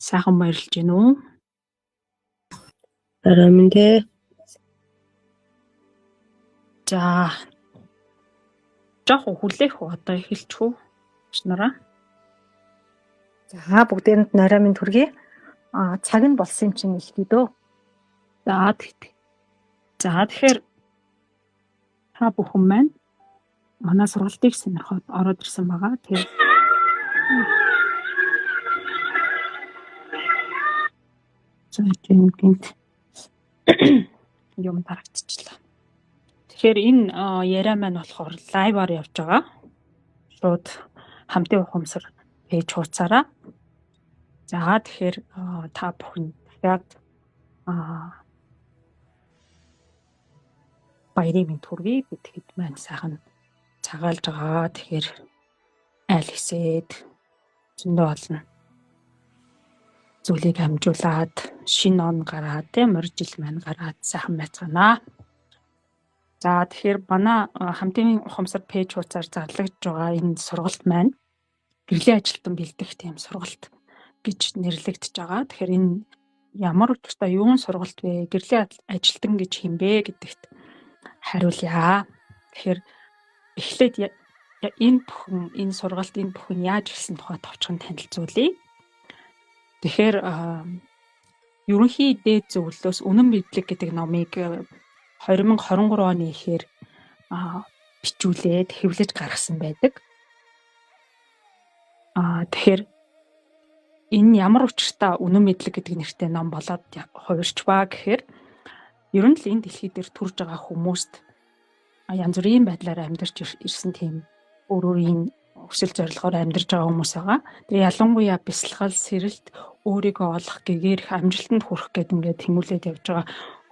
Сайхан баярлж гин үү? Орой минь дээ. За. Жохо хүлээх үү одоо эхэлчих үү? Нараа. За бүгдээрэнд норой минь төргий. А цаг нь болсон юм чинь эхлэе дөө. За тэгт. За тэгэхээр та бүхэн маань манай сургалтыг сонирхоод ороод ирсэн байгаа. Тэгэхээр за гинт юм дарагдчихлаа. Тэгэхээр энэ яриа маань болохоор лайваар явж байгаа. Шууд хамтын ухамсар пэйж хуудасаараа. За тэгэхээр та бүхэн дахиад баярын мэнд хүргэе. Бид хэд маань сайхан цагаалж байгаа. Тэгэхээр айл хэсээд зөндөө олон зүйлийг амжуулаад шинэ он гараад тийм морь жил маань гараад сайхан байцгаана. За тэгэхээр манай хамтын ухамсар пэйж хуудасаар зарлагдж байгаа энэ сургалт маань гэрлийн ажилтан бэлдэх тийм сургалт гэж нэрлэгдэж байгаа. Тэгэхээр энэ ямар учиртай юун сургалт вэ? Гэрлийн ажилтан гэж хэн бэ гэдэгт хариулъя. Тэгэхээр эхлээд энэ бүхэн энэ сургалт энэ бүхэн яаж эхэлсэн тухай товчхон танилцуулъя. Тэгэхээр ерөнхий дээд зөвлөлөөс үнэн мэдлэг гэдэг номыг 2023 оны ихээр бичүүлээд хэвлэж гаргасан байдаг. Тэгэхээр энэ ямар учиртай үнэн мэдлэг гэдэг нэртэй ном болоод хувирчваа гэхээр ер нь л энэ дэлхий дээр төрж байгаа хүмүүст янз бүрийн байдлаар амьдарч ирсэн тийм өөр өөрийн хүсэл зорилгоор амьдарч байгаа хүмүүс байгаа. Тэгээ ялангуяа бясалгал, сэрэлт, өөрийгөө олох, гэгэрх, амжилтанд хүрэх гэдэг ингээд тэмүүлээд явж байгаа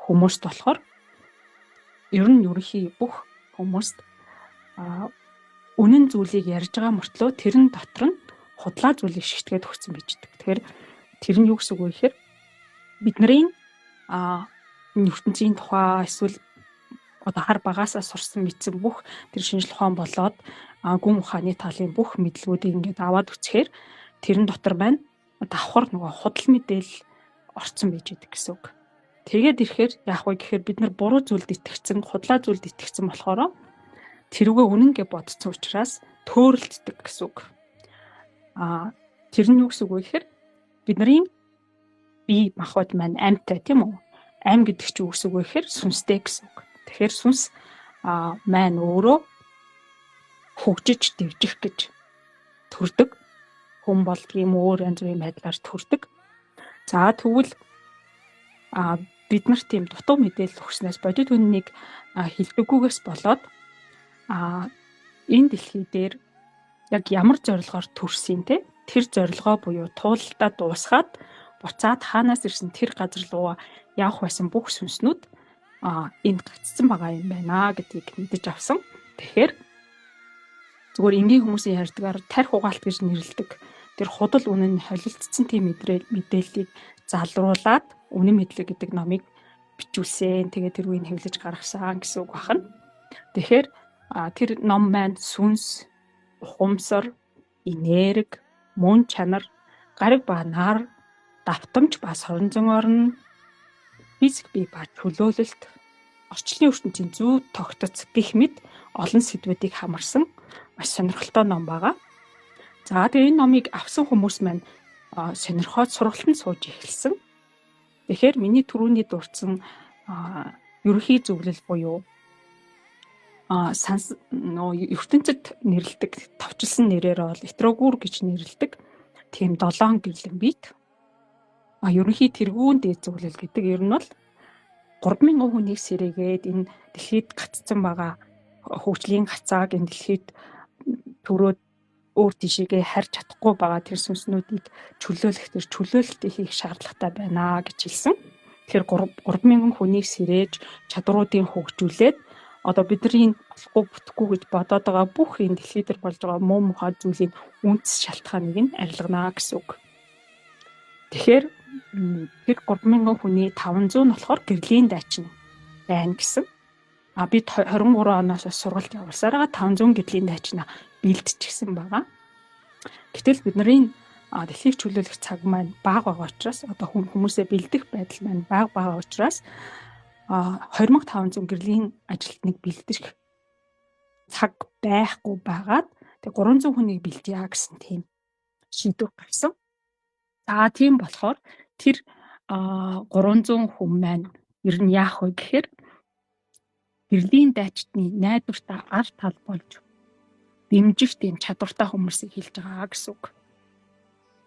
хүмүүст болохоор ер нь ерөнхий бүх хүмүүст үнэн зүйлийг ярьж байгаа мөртлөө тэрэн дотор нь худлаа зүйлийг шигтгээд өгсөн байж байгаа. Тэгэхээр тэр нь юу гэсэн үг вэ гэхээр бидний ертөнцийн тухай эсвэл одоо хар багаасаа сурсан мэдсэн бүх тэр шинжлэх ухаан болоод гүн ухааны талын бүх мэдлгүүдийг ингээд аваад үцхээр тэрэн дотор байна давхар нөгөө худал мэдээлэл орцсон байж байдаг гэсэн үг. Тэгээд ирэхээр яах вэ гэхээр бид нар буруу зүйлд итгэцэн, худлаа зүйлд итгэцэн болохоор тэрүүгээ үнэн гэж бодсон учраас төөрөлддөг гэсэн үг. Тэр нь юу гэсэн үг вэ гэхээр бидний бие махбод маань амьтай тийм үү? Ам гэдэг чинь юу гэсэн үг вэ гэхээр сүнстэй гэсэн үг. Тэгэхээр сүнс маань өөрөө хөгжиж дэвжих гэж төрдөг. Хүн болдгийм өөр янз бүрийн байдлаар төрдөг. За тэгвэл бид нар тийм дутуу мэдээлэл өгснээс бодит үнэнийг хэлдэггүйгээс болоод энэ дэлхий дээр яг ямар зорилгоор төрсөн те тэр зорилгоо буюу туулалтаа дуусгаад буцаад хаанаас ирсэн тэр газар руу явах байсан бүх сүнснүүд энд гацсан байгаа юм байна гэдгийг мэдэж авсан. Тэгэхээр зүгээр энгийн хүмүүсийн ярьдгаар тарих угаалт гэж нэрлэдэг тэр худал үнэн холилдсон тийм мэдээллийг залруулад үнэн мэдлэг гэдэг номыг бичүүлсэн. Тэгээд тэр үеийг хэвлэж гаргасан гэсэн үг байна. Тэгэхээр тэр ном маань сүнс, ухамсар, энерги, мөн чанар, гариг ба нар, давтамж ба сорон зөн орно, физик бие ба чөлөөлөлт, орчлон ертөнцийн зүй тогтоц гэх мэт олон сэдвүүдийг хамарсан маш сонирхолтой ном байгаа. За тэгээ энэ номыг авсан хүмүүс маань сонирхоод сургалтанд сууж эхэлсэн. Тэгэхээр миний түрүүний дурдсан ерөнхий зөвлөл буюу санс нөө ертөнцид нэрлэдэг товчлсон нэрээр бол этрогүр гэж нэрлэдэг тийм долоон гэрлэн бит. Ерөнхий тэргүүн дээд зөвлөл гэдэг ер нь бол 3000 хүнийг сэрээгээд энэ дэлхийд гацсан байгаа хөгжлийн гацааг энэ дэлхийд төрөөд өөр тийшээгээ харж чадахгүй байгаа тэр сүнснүүдийг чөлөөлөх тэр чөлөөлөлтийг хийх шаардлагатай байна гэж хэлсэн. Тэгэхээр 3000 хүнийг сэрээж чадруудыг хөгжүүлээд одоо бидний болохгүй бүтэхгүй гэж бодоод байгаа бүх энэ дэлхий дээр болж байгаа муу мухай зүйлийн үндэс шалтгааныг нь арилгана гэсэн үг. Тэгэхээр тэр 3000 хүний 500 нь болохоор гэрлийн дайчин байна гэсэн. Би 23 оноос сургалт явуулсараа 500 гэрлийн дайчнаа бэлдчихсэн байгаа. Гэтэл бидний Дэлхийг чөлөөлөх цаг маань бага байгаа учраас одоо хүмүүсээ бэлдэх байдал маань бага байгаа учраас 2500 гэрлийн ажилтныг бэлдэх цаг байхгүй байгаад тэг 300 хүнийг бэлдъя гэсэн тийм шийдвэр гарсан. За тийм болохоор тэр 300 хүн маань ер нь яах вэ гэхээр гэрлийн дайчдны найдвартай ар тал болж дэмжих тийм чадвартай хүмүүсийг хэлж байгаа гэсэн үг.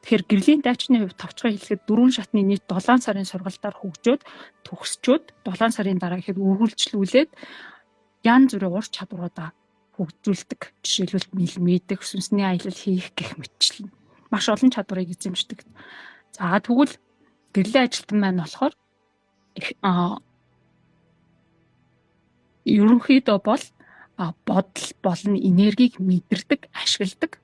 Тэгэхээр гэрлийн дайчны хувьд товчхон хэлэхэд 4 шатны нийт 7 сарын сургалтаар хөгжөөд төгсчөөд 7 сарын дараа ихэд үргэлжлүүлээд янз бүрийн ур чадваруудаа хөгжүүлдэг. Жишээлбэл мэлмидэх, сүнсний аялал хийх гэх мэтчлэн маш олон чадварыг эзэмшдэг. За тэгвэл гэрлийн ажилтан маань болохоор ерөнхийдөө бол бодол болон энергийг мэдэрдэг, ашигладаг,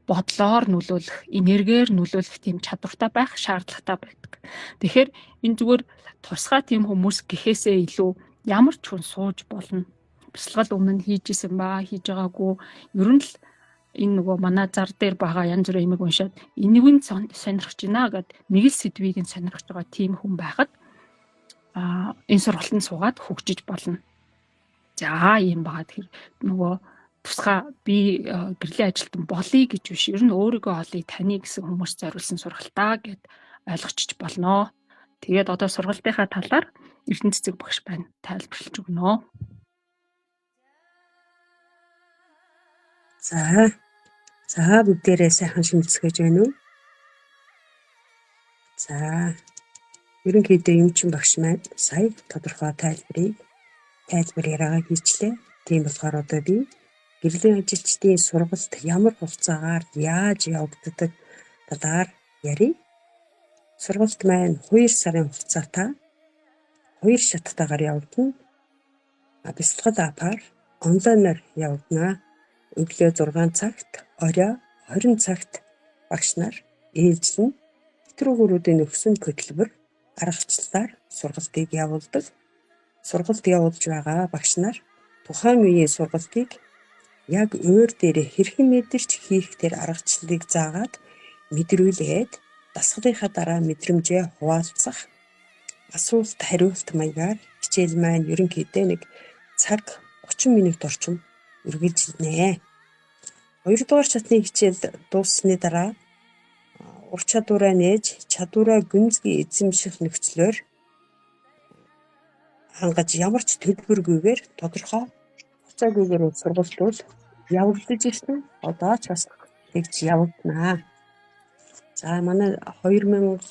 бодлоор нөлөөлөх, энергиэр нөлөөлөх тийм чадвартай байх шаардлагатай байдаг. Тэгэхээр энэ зүгээр тусгай тийм хүмүүс гэхээсээ илүү ямар ч хүн сууж болно. Бясалгал өмнө хийж исэн ба хийж байгаагүй ер нь л энэ нөгөө манай зар дээр байгаа янз бүрийн юмыг уншаад энийг нь сонирхож байна гэд нэг л сэдвийг нь сонирхож байгаа тийм хүн байхад энэ сургалтанд суугаад хөгжиж болно. За ийм байгаа. Тэгэхээр нөгөө тусгай би гэрлийн ажилтан болъё гэж биш. Ер нь өөрийгөө олъё, таны гэсэн хүмүүс зориулсан сургалтаа гэд ойлгочих болно. Тэгээд одоо сургалтынхаа талаар Эрдэнэ цэцэг багш байна тайлбарлаж өгнө. За. За бүгдээрээ сайхан шимтсгэж байна уу? За. Ерөнхийдөө эмчин багш маань сая тодорхой тайлбарыг тайлбар яриагаа хийчлээ. Тийм болохоор одоо би гэрлийн ажилчдын сургалт ямар хугацаагаар яаж явагддаг талаар ярив. Сургалт маань 2 сарын хугацаатай 2 шаттайгаар явагдана. Бясалгал апаар онлайнаар явагдана. Өглөө 6 цагт, орой 20 цагт багш нар ээлжлэн хэтрүүгүүрүүдийн өгсөн хөтөлбөр аргачлалаар сургалтыг явуулдаг. Сургалт явуулж байгаа багш нар тухайн үеийн сургалтыг яг өөр дээрээ хэрхэн мэдэрч хийх тэр аргачлалыг заагаад мэдрүүлээд дасгалынхаа дараа мэдрэмжээ хуваалцах асуулт хариулт маягаар хичээл маань ерөнхийдөө нэг цаг 30 минут орчим үргэлжилнэ. Хоёрдугаар шатны хичээл дууссаны дараа ур чадвараа нээж чадвараа гүнзгий эзэмших нөхцлөөр хангаж ямар ч төлбөргүйгээр тодорхой хугацаагүйгээр сургалтууд явагдаж ирсэн. Одоо ч бас тэгж явагдана. За манай 2023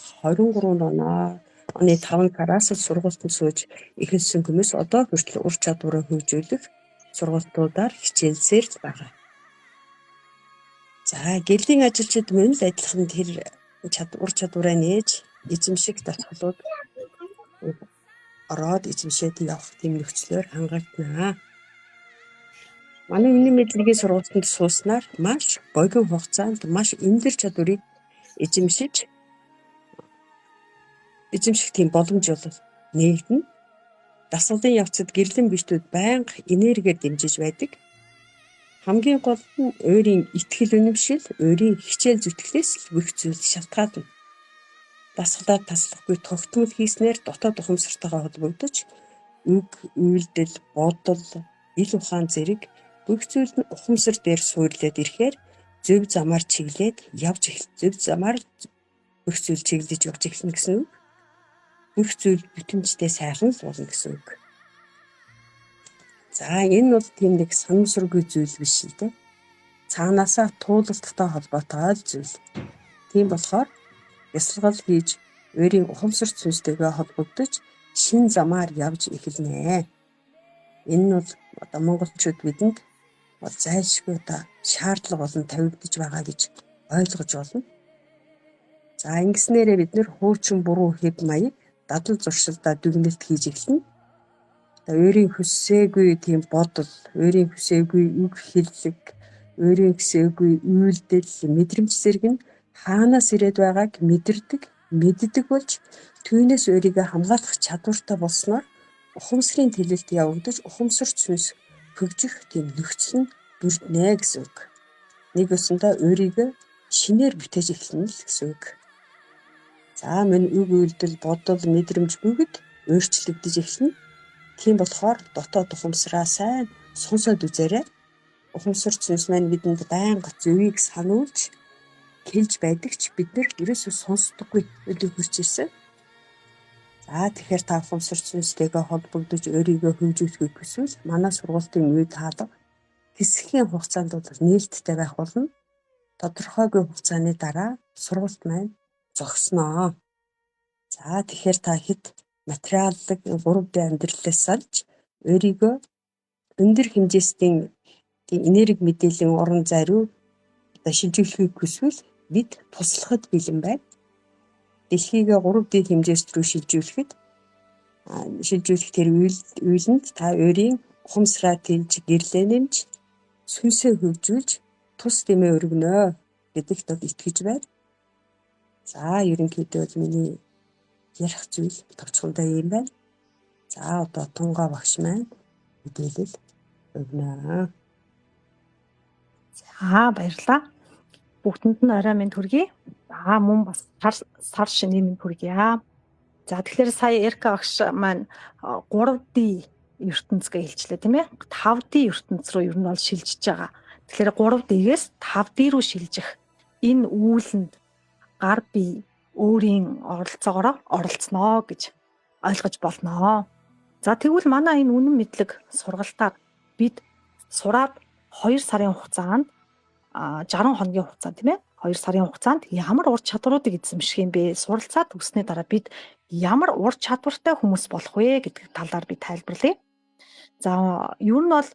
оны 5 сараас сургалтанд сууж эхэлсэн хүмүүс одоо хүртэл ур чадвараа хөгжүүлэх сургалтуудаар хичээлсээр л байгаа. За гэрлийн ажилчид мөн л адилхан тэр ур чадвараа нээж эзэмших дасгалууд ороод эзэмшээд явах тийм нөхцлөөр хангагдана. Манай үнэн мэдлэгийн сургалтанд сууснаар маш богино хугацаанд маш өндөр чадварыг эзэмшиж эзэмших тийм боломж бол нээгдэнэ. Дасгалын явцад гэрлэн бичлүүд байнга энергиэр дэмжиж байдаг. Хамгийн гол нь өөрийн итгэл үнэмшил, өөрийн хичээл зүтгэлээс л бүх зүйл шалтгаална. Дасгалаар таслахгүй тогтмол хийснээр дотоод ухамсартайгаа холбогдож үг, үйлдэл, бодол, ил ухаан зэрэг бүх зүйл нь ухамсар дээр суурлаад ирэхээр зөв замаар чиглээд явж эхэл зөв замаар бүх зүйл чиглэж явж эхэлнэ гэсэн үг. Бүх зүйл бүтэмжтэй сайхан л болно гэсэн үг. За энэ бол тийм нэг санамсаргүй зүйл биш л дээ. Цаанаасаа туулалттай холбоотой л зүйл. Тийм болохоор бясалгал хийж өөрийн ухамсарт сүнстэйгээ холбогдож шин замаар явж эхэлнэ. Энэ нь бол одоо монголчууд бидэнд бол зайлшгүй одоо шаардлага болон тавигдаж байгаа гэж ойлгож болно. За ингэснээрээ бид нэр хуучин буруу хэв маяг дадал зуршилдаа дүгнэлт хийж эхэлнэ. Одоо өөрийн хүссээгүй тийм бодол, өөрийн хүсээгүй үг хэллэг, өөрийн хүсээгүй үйлдэл, мэдрэмж зэрэг нь хаанаас ирээд байгааг мэдэрдэг, мэддэг болж түүнээс өөрийгөө хамгаалах чадвартай болсноор ухамсарын тэлэлт явагдаж ухамсарт сүнс хөгжих тийм нөхцөл нь бүрднэ гэсэн үг. Нэг ёсондоо өөрийгөө шинээр бүтээж эхэлнэ л гэсэн үг. За мөн үг үйлдэл, бодол, мэдрэмж бүгд өөрчлөгдөж эхэлнэ. Тийм болохоор дотоод ухамсараа сайн сонсоод үзээрэй. Ухамсарт сүнс маань бидэнд байнга зөвийг сануулж хэлж байдаг ч бид нар ерөөсөө сонсдоггүй өдөр хүрч ирсэн. За тэгэхээр та ухамсарт сүнстэйгээ холбогдож өөрийгөө хөгжүүлэхийг хүсвэл манай сургалтын үе таалга хэсгийн хугацаанд бол нээлттэй байх болно. Тодорхойгүй хугацааны дараа сургалт маань зогсноо. За тэгэхээр та хэд материаллык 3D амьдралаас салж өөрийгөө өндөр хэмжээстийн энерги мэдээллийн орон зай руу одоо шилжүүлэхийг хүсвэл бид туслахад бэлэн байна. Дэлхийгээ 3D хэмжээст рүү шилжүүлэхэд шилжүүлэх тэр үйлэнд та өөрийн ухамсараа тэлж гэрлээ нэмж сүнсээ хөгжүүлж тус дэмээ өргөнө гэдэгт бол итгэж байна. За ерөнхийдөө бол миний ярих зүйл товчхондоо юм байна. За одоо Тунгаа багш маань мэдээлэл өгнө. За баярлалаа. Бүгдэнд нь орой минь төргий. За мөн бас сар шинийн минь хүргье. За тэгэхээр сая Эрка багш маань 3D ертөнц гэж хэлжлээ, тийм ээ. 5D ертөнц рүү ер нь бол шилжиж байгаа. Тэгэхээр 3D-гээс 5D рүү шилжих энэ үүлэнд гар бие өөрийн оролцоогоороо оролцсноо гэж ойлгож болноо. За тэгвэл манай энэ үнэн мэдлэг сургалтаар бид сураад 2 сарын хугацаанд, 60 хоногийн хугацаанд, тийм ээ, 2 сарын хугацаанд ямар ур чадваруудыг эзэмших юм бэ? Суралцаад төгссөний дараа бид ямар ур чадвартай хүмүүс болох вэ гэдэг талаар би тайлбарлая. За ер нь бол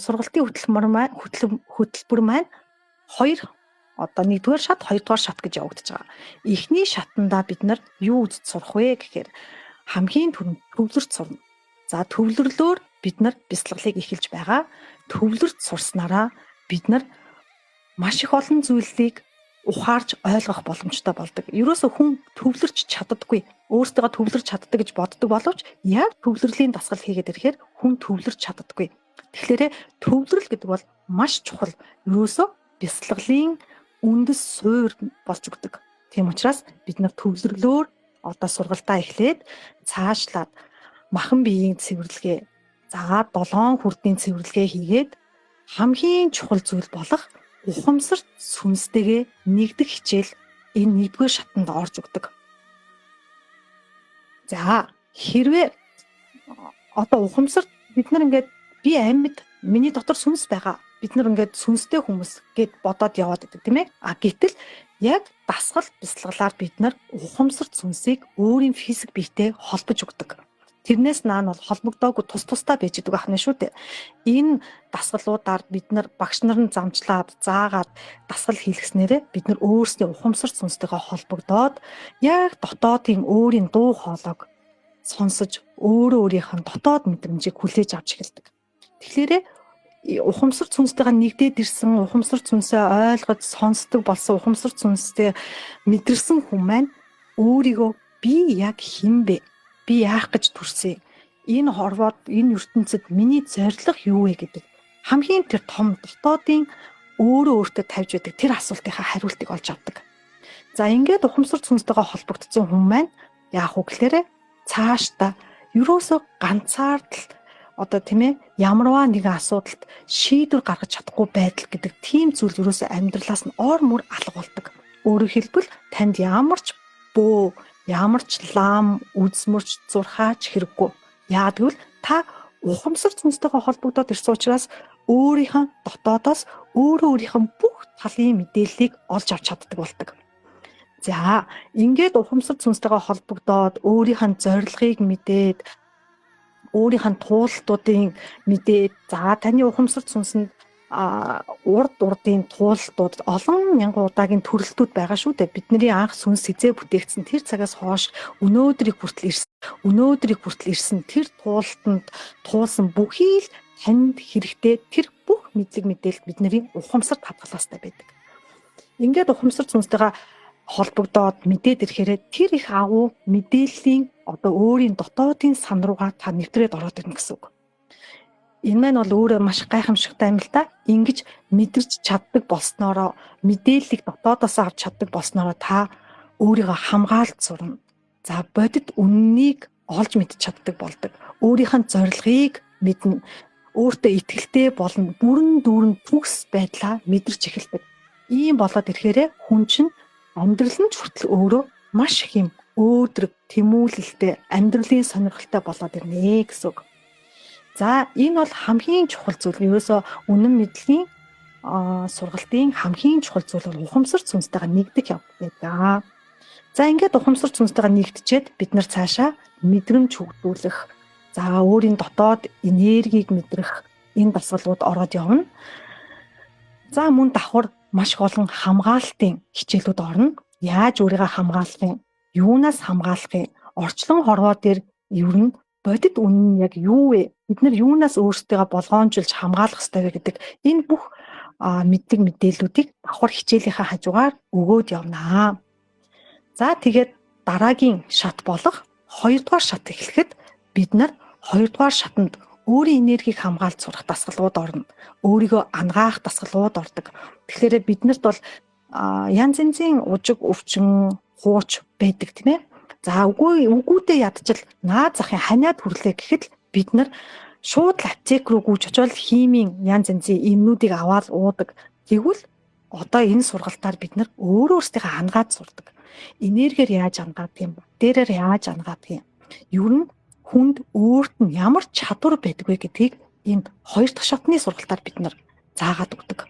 сургалтын хөтөлбөр маань хөтөлбөр маань хоёр одоо нэгдүгээр шат, хоёрдугаар шат гэж явагдаж байгаа. Эхний шатандаа бид нар юу үзэж сурах вэ гэхээр хамгийн түрүүнд төвлөрч сурна. За төвлөрлөөр бид нар бясалгалыг эхэлж байгаа. Төвлөрч сурснараа бид нар маш их олон зүйлийг ухаарч ойлгох боломжтой болдог. Ерөөсө хүн төвлөрч чаддаггүй. Өөртөө төвлөрч чаддаг гэж боддог боловч яг төвлөрлийн дасгал хийгээд ирэхээр хүн төвлөрч чаддаггүй. Тэгэхээр төвлөрөл гэдэг бол маш чухал. Ерөөсө бясалгалын үндэс суур болж өгдөг. Тийм учраас бид нар төвлөрлөөр одоо сургалтаа эхлээд цаашлаад махан биеийн цэвэрлэгээ, за долоон хүрдний цэвэрлэгээ хийгээд хамгийн чухал зүйл болох ухамсарт сүнстэйгээ нэгдэх хичээл энэ нэгдүгээр шатанд орж өгдөг. За хэрвээ одоо ухамсарт бид нар ингээд би амьд, миний дотор сүнс байгаа, бид нар ингээд сүнстэй хүмүүс гэд бодоод яваад байдаг, тийм ээ. А гэтэл яг дасгал бясалгалаар бид нар ухамсарт сүнсийг өөрийн физик биетэй холбож өгдөг. Тэрнээс наан бол холбогдоогүй тус тусдаа байж идэг ахна шүү дээ. Энэ дасгалуудаар бид нар багш нар нь замчлаад заагаад дасгал хийлгэснээрээ бид нар өөрсдийн ухамсарт сүнстэйгээ холбогдоод яг дотоодын өөрийн дуу хоолойг сонсож өөрөө өөрийнх нь дотоод мэдрэмжийг хүлээж авч эхэлдэг. Тэгэхээр ухамсарт сүнстэйгээ нэгдээд ирсэн, ухамсарт сүнсээ ойлгож сонсдог болсон, ухамсарт сүнстэй мэдэрсэн хүн маань өөрийгөө би яг хэн бэ? Би яах гэж төрсөн? Энэ хорвоод, энэ ертөнцид миний зорилго юу вэ гэдэг хамгийн тэр том дотоодын өөрөө өөртөө тавьж байдаг тэр асуултынхаа хариултыг олж авдаг. За ингээд ухамсарт сүнстэйгээ холбогдсон хүн маань яах вэ гэхээр цаашдаа ерөөсөө ганцаардал одоо, тийм ээ, ямарваа нэгэн асуудалд шийдвэр гаргаж чадахгүй байдал гэдэг тийм зүйл ерөөсөө амьдралаас нь ор мөр алга болдог. Өөрөөр хэлбэл танд ямар ч бөө, ямар ч лам, үзмөрч, зурхаач хэрэггүй. Яагаад гэвэл та ухамсар сүнстэйгээ холбогдоод ирсэн учраас өөрийнхөө дотоодоос өөрөө өөрийнхөө бүх талын мэдээллийг олж авч чаддаг болдог. За ингээд ухамсар сүнстэйгээ холбогдоод өөрийнх нь зорилгыг мэдээд, өөрийнх нь туулалтуудын мэдээд, за таны ухамсар сүнсэнд урд урдын туулалтууд олон мянган удаагийн төрөлтүүд байгаа шүү дээ. Бидний анх сүнс хизээ бүтээгдсэн тэр цагаас хойш өнөөдрийг хүртэл ирсэн. Өнөөдрийг хүртэл ирсэн тэр туулалтанд туулсан бүхий л танд хэрэгтэй тэр бүх мэдлэг мэдээлэл бидний ухамсарт хадгалаастай байдаг. Ингээд ухамсар сүнстэйгээ холбогдоод мэдээд ирэхээр тэр их агуу мэдээллийн одоо өөрийн дотоодын сан руугаа та нэвтрээд ороод ирнэ гэсэн үг. Энэ маань бол өөрөө маш гайхамшигтай юм л та. Ингэж мэдэрч чаддаг болсноороо, мэдээллийг дотоодоос авч чаддаг болсноороо та өөрийгөө хамгаалж сурна. За, бодит үннийг олж мэдж чаддаг болдог. Өөрийнх нь зорилгыг мэднэ. Өөртөө итгэлтэй болно. Бүрэн дүүрэн төгс байдлаа мэдэрч эхэлдэг. Ийм болоод ирэхээрээ хүн чинь амьдрал нь ч хүртэл өөрөө маш их юм өөдрөг, тэмүүлэлтэй, амьдралын сонирхолтой болоод ирнэ гэсэн үг. За, энэ бол хамгийн чухал зүйл. Ерөөсөө үнэн мэдлэгийн сургалтын хамгийн чухал зүйл бол ухамсар сүнстэйгээ нэгдэх явдал байдаг. За, ингээд ухамсар сүнстэйгээ нэгдчихэд бид нар цаашаа мэдрэмж хөгжүүлэх, за, өөрийн дотоод энергийг мэдрэх энэ дасгалууд ороод явна. За, мөн давхар маш их олон хамгаалтын хичээлүүд орно. Яаж өөрийгөө хамгаалах юм? Юунаас хамгаалах юм? Орчлон хорвоо дээр ер нь бодит үнэн нь яг юу вэ? Бид нар юунаас өөрсдийгөө болгоомжилж хамгаалах ёстой вэ гэдэг энэ бүх мэддэг мэдээллүүдийг давхар хичээлийнхаа хажуугаар өгөөд явнаа. За, тэгээд дараагийн шат болох хоёрдугаар шат эхлэхэд бид нар хоёрдугаар шатанд өөрийн энергийг хамгаалж сурах дасгалууд орно. Өөрийгөө ангаах дасгалууд ордог. Тэгэхээр биднэрт бол янз янзын ужиг, өвчин, хууч байдаг, тийм ээ. За, үгүй үгүйдээ ядчил наад захын ханиад хүрлээ гэхэд бид нар шууд л аптек руу гүйж очиод химийн янз янзын эмнүүдийг аваад уудаг. Тэгвэл одоо энэ сургалтаар бид нар өөрөө өөрсдийгөө хангаад сурдаг. Энергиэр яаж хангаадаг юм бэ? Дээрээр яаж хангаадаг юм? Ер нь хүнд өөрт нь ямар чадвар байдаг вэ гэдгийг энэ хоёр дахь шатны сургалтаар бид нар заагаад өгдөг.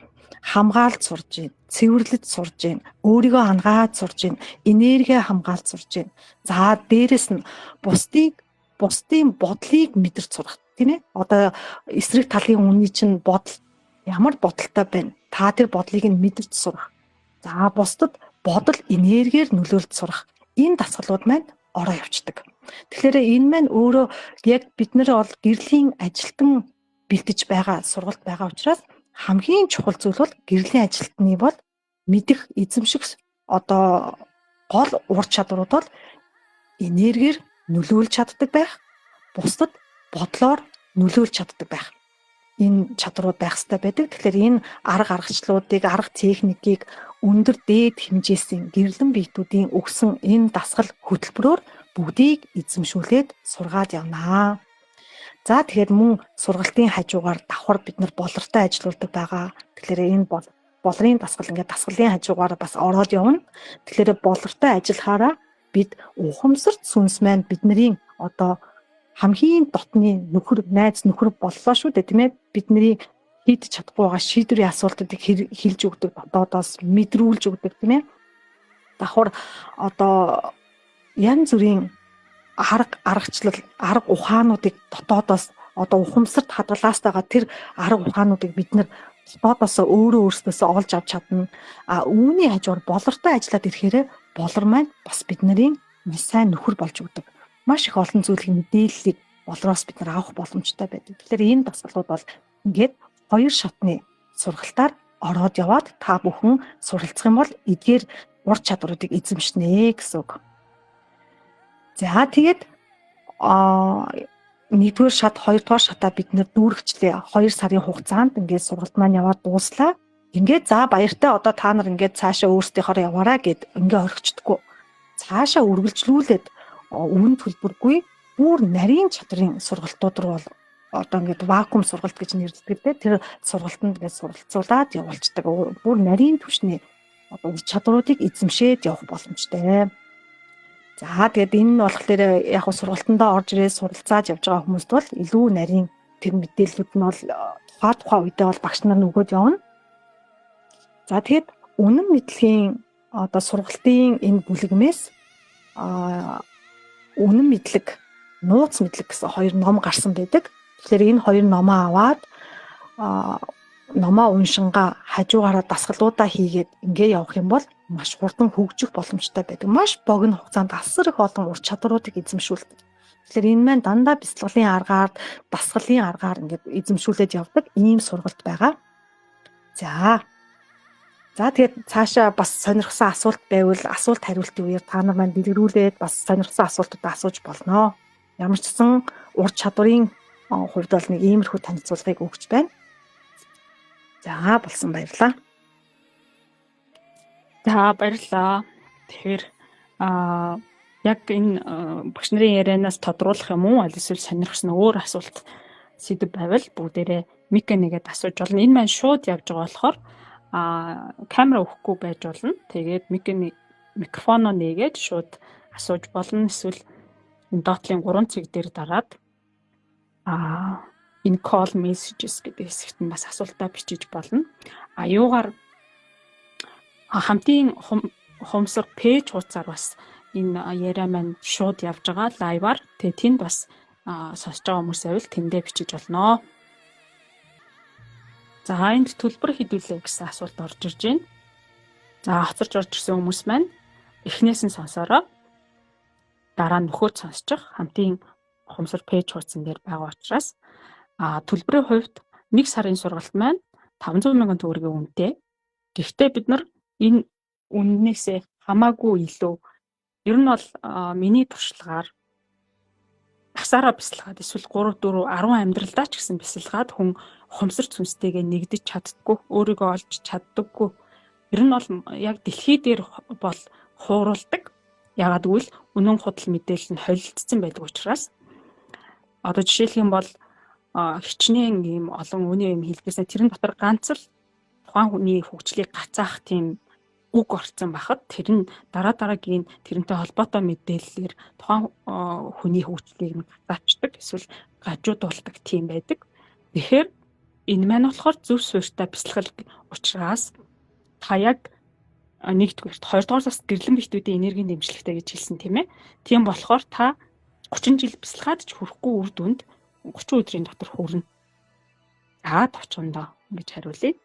Хамгаалж сурж гин, цэвэрлэж сурж гин, өөрийгөө хангаад сурж гин, энерги хамгаалж сурж гин. За, дээрэс нь бусдын бодлыг мэдэрч сурах, тийм ээ. Одоо эсрэг талын үнний чинь бодол ямар бодолтой байна? Та тэр бодлыг нь мэдэрч сурах. За, бусдад бодол энергиэр нөлөөлж сурах. Энэ дасгалууд маань ороо явцдаг. Тэгэхээр энэ маань өөрөө яг бид нар бол гэрлийн ажилтан бэлдэж байгаа сургалт байгаа учраас хамгийн чухал зүйл бол гэрлийн ажилтны бол мэдэх, эзэмших одоо гол ур чадварууд бол энергиэр нөлөөлж чаддаг байх, бусдад бодлоор нөлөөлж чаддаг байх. Энэ чадварууд байх хэрэгтэй байдаг. Тэгэхээр энэ арга аргачлалуудыг, арга техникийг өндөр дээд хэмжээсийн гэрлэн биетүүдийн өгсөн энэ дасгал хөтөлбөрөөр бүгдийг эзэмшүүлээд сургаад явнаа. За, тэгэхээр мөн сургалтын хажуугаар давхар бид нар болортой ажиллаулдаг байгаа. Тэгэхээр энэ бол болрын дасгал, ингээд дасгалын хажуугаар бас ороод явна. Тэгэхээр болортой ажиллахаараа бид ухамсарт сүнс маань бидний одоо хамгийн дотны нөхөр, найз нөхөр боллоо шүү дээ, тийм ээ. Бидний хийдэж чадахгүй байгаа шийдвэрийн асуултуудыг хэлж өгдөг, дотоодоос мэдрүүлж өгдөг, тийм ээ. Давхар одоо янз бүрийн арга аргачлал, арга ухаануудыг дотоодоос одоо ухамсарт хадгалаастайгаа тэр арга ухаануудыг бид нар дотоодоос өөрөө өөрсдөөсөө олж авч чадна. А үүний хажуугаар болортой ажиллаад ирэхээр болор маань бас бидний маш сайн нөхөр болж өгдөг. Маш их олон зүйлийн мэдээллийг болроос бид нар авах боломжтой байдаг. Тэгэхээр энэ дасгалууд бол ингээд хоёр шатны сургалтаар ороод яваад та бүхэн суралцах юм бол эдгээр ур чадваруудыг эзэмшнэ гэсэн үг. За, тэгээд нэгдүгээр шат, хоёрдугаар шатаа бид нэр дүүргчлээ. 2 сарын хугацаанд ингээд сургалт маань яваад дууслаа. Ингээд за баяртай, одоо та нар ингээд цаашаа өөрсдийнхөөрөө яваараа гэд ингээ орхичдоггүй. Цаашаа үргэлжлүүлээд үн төлбөргүй бүр нарийн чадрын сургалтууд руу бол одоо ингээд вакуум сургалт гэж нэрлэдэг те, тэр сургалтанд ингээд суралцуулаад явуулцдаг. Бүр нарийн түвшний одоо ур чадваруудыг эзэмшээд явах боломжтой. За, тэгээд энэ нь болохоор яг хуу сургалтандаа орж ирээд суралцаад явж байгаа хүмүүст бол илүү нарийн тэр мэдээллүүд нь бол тухай тухай үедээ бол багш нар нөгөөд явна. За, тэгэхэд үнэн мэдлэгийн одоо сургалтын энэ бүлэгмээс үнэн мэдлэг, нууц мэдлэг гэсэн хоёр ном гарсан байдаг. Тэгэхээр энэ хоёр номоо аваад номоо уншингаа хажуугаараа дасгалуудаа хийгээд ингээ явах юм бол маш хурдан хөгжих боломжтой байдаг. Маш богино хугацаанд асар их олон ур чадваруудыг эзэмшүүлдэг. Тэгэхээр энэ маань дандаа бяцлаглалын аргаар, дасгалын аргаар ингээд эзэмшүүлээд явдаг ийм сургалт байгаа. За. За, тэгээд цаашаа бас сонирхсан асуулт байвал асуулт хариултын үеэр та нар маань дэлгэрүүлээд бас сонирхсан асуултуудаа асууж болно. Ямар ч гэсэн ур чадварын Хувьд бол нэг иймэрхүү танилцуулгыг өгч байна. За, болсон, баярлалаа. За, баярлалаа. Тэгэхээр яг энэ багш нарын ярианаас тодруулах юм уу, аль эсвэл сонирхсон өөр асуулт, сэдэв байвал бүгдээрээ mic ээ нээгээд асууж болно. Энэ маань шууд явж байгаа болохоор камера өгөхгүй байж болно. Тэгээд mic ээ, микрофоноо нээгээд шууд асууж болно. Эсвэл энэ доод талын 3 цэг дээр дараад энэ call messages гэдэг хэсэгт нь бас асуултаа бичиж болно. А юугаар хамтын ухамсар page хуудасаар бас энэ яриа маань шууд явж байгаа live аар. Тэгээ тэнд бас сонсож байгаа хүмүүс байвал тэндээ бичиж болно. За, энд төлбөр хэд билээ гэсэн асуулт орж ирж байна. За, хоцорч орж ирсэн хүмүүс маань эхнээс нь сонсоорой. Дараа нь нөхөд сонсчих хамтын ухамсар page хуудсан дээр байгаа учраас төлбөрийн хувьд нэг сарын сургалт маань 500 мянган төгрөгийн үнэтэй. Гэхдээ бид нар энэ үнэнээсээ хамаагүй илүү, ер нь бол миний туршлагаар дасаараа бясалгаад эсвэл 3 4 10 амьдралдаа ч гэсэн бясалгаад хүн ухамсар сүнстэйгээ нэгдэж чаддаггүй, өөрийгөө олж чаддаггүй. Ер нь бол яг дэлхий дээр бол хууруулдаг. Яагаад гэвэл үнэн худал мэдээлэл нь холилдсон байдаг учраас. Одоо жишээлх юм бол хичнээн ийм олон үнэн юм хэлдэгсэн, тэрэн дотор ганц л тухайн хүний хөгжлийг гацаах тийм үг орчихсон байхад тэр нь дараа дараагийн тэрнтэй холбоотой мэдээллээр тухайн хүний хөгжлийг нь гацаачдаг эсвэл гажуудуулдаг тийм байдаг. Тэгэхээр энэ маань болохоор зөв суурьтай бясалгал учраас та яг нэгдүгээрт, хоёрдугаар бас гэрлэн биетүүдийн энергийн дэмжлэгтэй гэж хэлсэн, тийм ээ. Тийм болохоор та 30 жил бясалгаад ч хүрэхгүй үр дүнд 30 өдрийн дотор хүрнэ. За, товчхондоо ингэж хариулъя.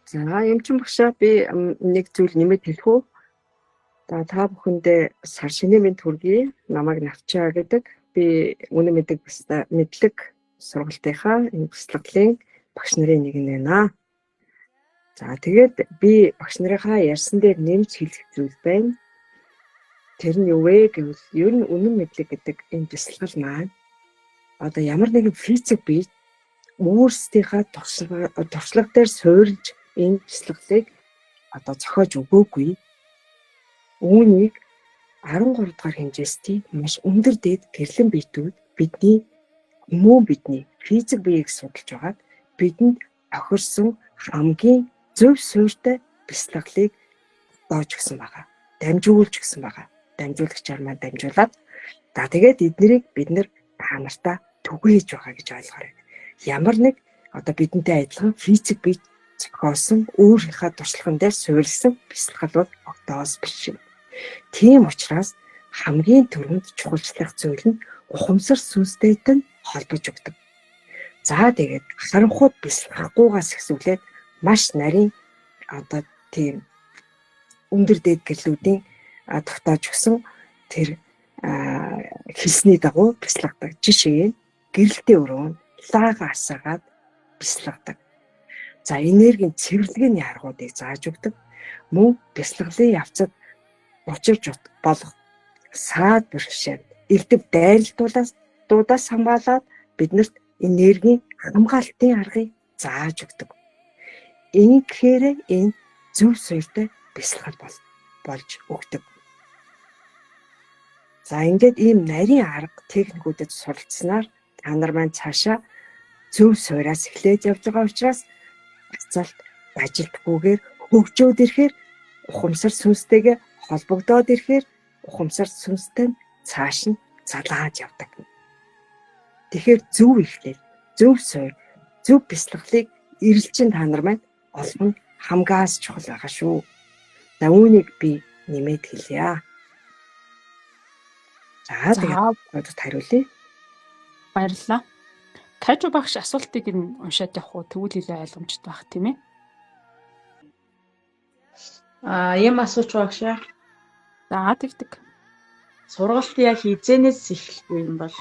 За, Эмчин багшаа, би нэг зүйл нэмээд хэлэх үү? За, та бүхэндээ сар шинэ мэнд хүргэе. Намайг Навчаа гэдэг. Би үнэн мэдэг мэдлэг сургалтынхаа энэ бясалгалын багш нарын нэг нь байна. За, тэгээд би багш нарынхаа ярьсан дээр нэмж хэлэх зүйл байна. Тэр нь юу вэ гэвэл ер нь үнэн мэдлэг гэдэг энэ бясалгал маань одоо ямар нэгэн физик бие өөрсдийнхээ туршлага дээр суурилж энэ бясалгалыг одоо зохиож өгөөгүй. Үүнийг 13 дугаар хэмжээстийн маш өндөр дээд гэрлэн биетүүд бидний хүмүүн, бидний физик биеийг судалж байгаад бидэнд тохирсон хамгийн зөв суурьтай бясалгалыг доож өгсөн байгаа. Дамжуулж өгсөн байгаа. Дамжуулагчаар маань дамжуулаад, за, тэгээд эднэрийг бид нар та нартаа түгээж байгаа гэж ойлгоорой. Ямар нэг одоо бидэнтэй адилхан физик бие зохиосон, өөрийнхөө туршлаган дээр суурилсан бясалгал бол огтоос биш юм. Тийм учраас хамгийн түрүүнд чухалчлах зүйл нь ухамсар сүнстэй нь холбож өгдөг. За, тэгээд харанхууд бясалгахгүйгаас эхлүүлээд маш нарийн одоо тийм өндөр дээд гэрлүүдийн тогтоож өгсөн тэр хэлсний дагуу бясалгадаг. Жишээ нь гэрэлтэй өрөө лаага асаагаад бясалгадаг. За, энергийн цэвэрлэгээний аргуудыг зааж өгдөг. Мөн бясалгалын явцад учирч болох саад бэрхшээл, элдэв дайралтуудаас дуудаас хамгаалаад биднэрт энергийн хамгаалтын аргыг зааж өгдөг. Ингэхээр энэ зөв суурьтай бясалгал болж өгдөг. За, ингээд ийм нарийн арга техникүүдэд суралцсанаар та нар маань цаашаа зөв суураас эхлээд явж байгаа учраас бацалт ажилтгүйгээр хөгжөөд ирэхээр, ухамсар сүнстэйгээ холбогдоод ирэхээр ухамсар сүнстэй нь цааш нь залааж явдаг. Тэгэхээр зөв эхлэл, зөв суур, зөв бясалгалыг эрэлчин та нар маань олох нь хамгаас чухал байгаа шүү. За, үүнийг би нэмээд хэлье. За, тэгээд одод хариулъя. Баярлалаа. Кажу багш асуултыг нь уншаад явах уу? Тэгвэл илүү ойлгомжтой байх, тийм ээ. Аа, юм асууч багшаа. За, тэгдэг. Сургалт яг хэзээнээс эхлэх юм бол?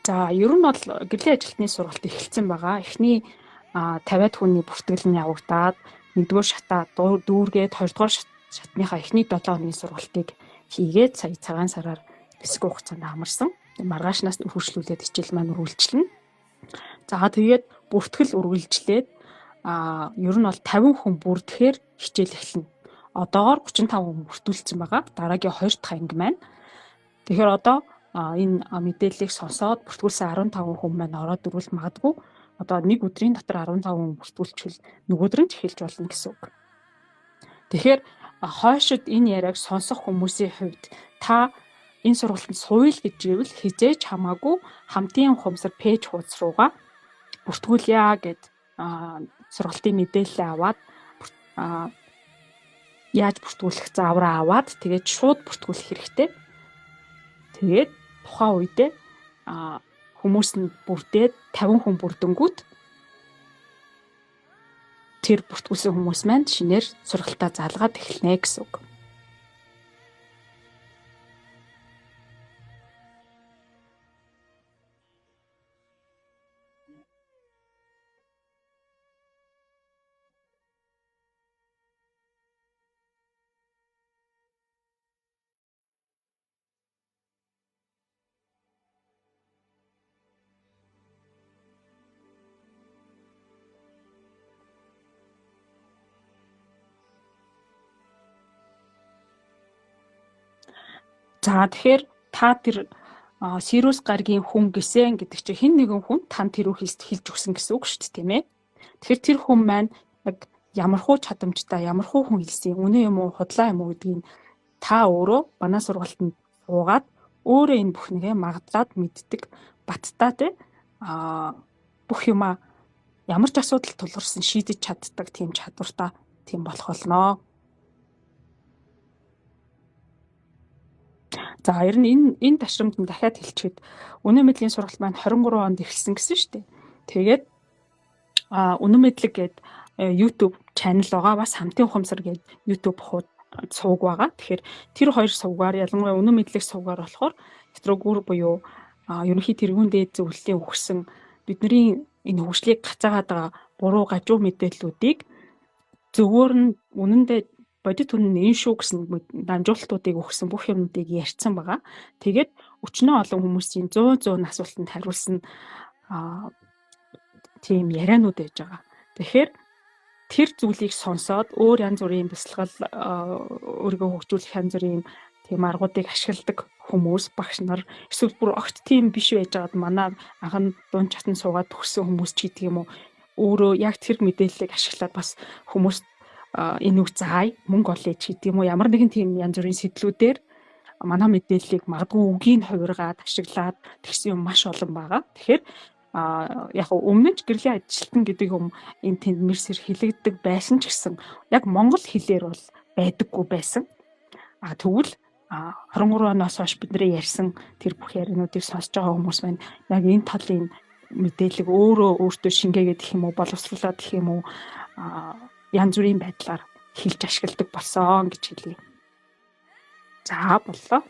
За, ер нь бол гэрлийн ажилтны сургалт эхэлсэн байгаа. Эхний 50-аад хүний бүртгэл нь явагдаад, нэгдүгээр шатаа дүүргээд, хоёрдугаар шатныхаа эхний 7 хоногийн сургалтыг хийгээд, сая цагаан сараар Хэсэг хугацаанд амарсан. Маргаашнаас үргэлжлүүлээд хичээл маань үргэлжлэнэ. За тэгээд бүртгэл үргэлжлээд ер нь бол 50 хүн бүрдэхээр хичээл эхэлнэ. Одоогоор 35 хүн бүртгүүлсэн байгаа. Дараагийн 2 дахь анги маань. Тэгэхээр одоо энэ мэдээллийг сонсоод бүртгүүлсэн 15 хүн маань ороод ирвэл магадгүй одоо нэг өдрийн дотор 15 хүн бүртгүүлчихвэл нөгөөдөр нь ч эхэлж болно гэсэн үг. Тэгэхээр хойшид энэ яриаг сонсох хүмүүсийн хувьд та энэ сургалтанд сууя л гэж ивэл хэзээ ч хамаагүй хамтын ухамсар page хуудас руугаа бүртгүүлье гээд сургалтын мэдээлэл аваад яаж бүртгүүлэх заавраа аваад тэгээд шууд бүртгүүлэх хэрэгтэй. Тэгээд тухайн үедээ хүмүүс нь бүрдээд 50 хүн бүрдэнгүүт тэр бүртгүүлсэн хүмүүс маань шинээр сургалтаа залгаад эхэлнэ гэсэн үг. За тэгэхээр та тэр Сириус гаргийн хүн гисэн гэдэг чинь хэн нэгэн хүн танд тэр үг хэлж өгсөн гэсэн үг шүү дээ, тийм ээ. Тэгэхээр тэр хүн маань яг ямархуу чадамжтай, ямархуу хүн хэлсэн, үнэн юм уу, худлаа юм уу гэдгийг та өөрөө манай сургалтанд суугаад өөрөө энэ бүхнийгээ магадлаад мэддэг баттай те бүх юмаа ямар ч асуудал тулгарсан шийдэж чаддаг тийм чадвартай тийм болох болно. За ер нь энэ ташрамд нь дахиад хэлчихэд үнэн мэдлийн сургалт маань 23 онд эхэлсэн гэсэн шүү дээ. Тэгээд үнэн мэдлэг гээд YouTube channel байгаа. Бас хамтын ухамсар гээд YouTube сувг байгаа. Тэгэхээр тэр хоёр сувгаар ялангуяа үнэн мэдлэг сувгаар болохоор хэтрүүгүр буюу ерөнхий тэргүүн дээд зөвлөлийн өгсөн бидний энэ хөгжлийг гацаагаад байгаа буруу гажуу мэдээллүүдийг зөвөөр нь үнэндээ бодит үнэн нь энэ шүү гэсэн дамжуулалтуудыг өгсөн бүх юмнуудыг ярьсан байгаа. Тэгээд өчнөө олон хүмүүсийн 100% асуултанд хариулсан тийм яриануд байж байгаа. Тэгэхээр тэр зүйлийг сонсоод өөр янз бүрийн бясалгал өөрийгөө хөгжүүлэх янз бүрийн тийм аргуудыг ашигладаг хүмүүс, багш нар эсвэл бүр огт тийм биш байж байгаад манай анхан дунд чатан суугаад төгссөн хүмүүс ч гэдэг юм уу өөрөө яг тэр мэдээллийг ашиглаад бас хүмүүст энэ үг заая, мөнгө олъё ч гэдэг юм уу ямар нэгэн тийм янз бүрийн сэтлүүдээр манай мэдээллийг магадгүй үгийг хувиргаад ашиглаад тэгсэн юм маш олон байгаа. Тэгэхээр яг өмнө нь ч гэрлийн ажилтан гэдэг юм энэ тэнд мэрсэр хэлэгддэг байсан ч гэсэн яг монгол хэлээр бол байдаггүй байсан. Тэгвэл 23 оноос хойш бидний ярьсан тэр бүх яриануудыг сонсож байгаа хүмүүс маань яг энэ талын мэдээллийг өөрөө өөртөө шингээгээд гэх юм уу, боловсруулад гэх юм уу янз бүрийн байдлаар хэлж ашигладаг болсон гэж хэлье. За боллоо.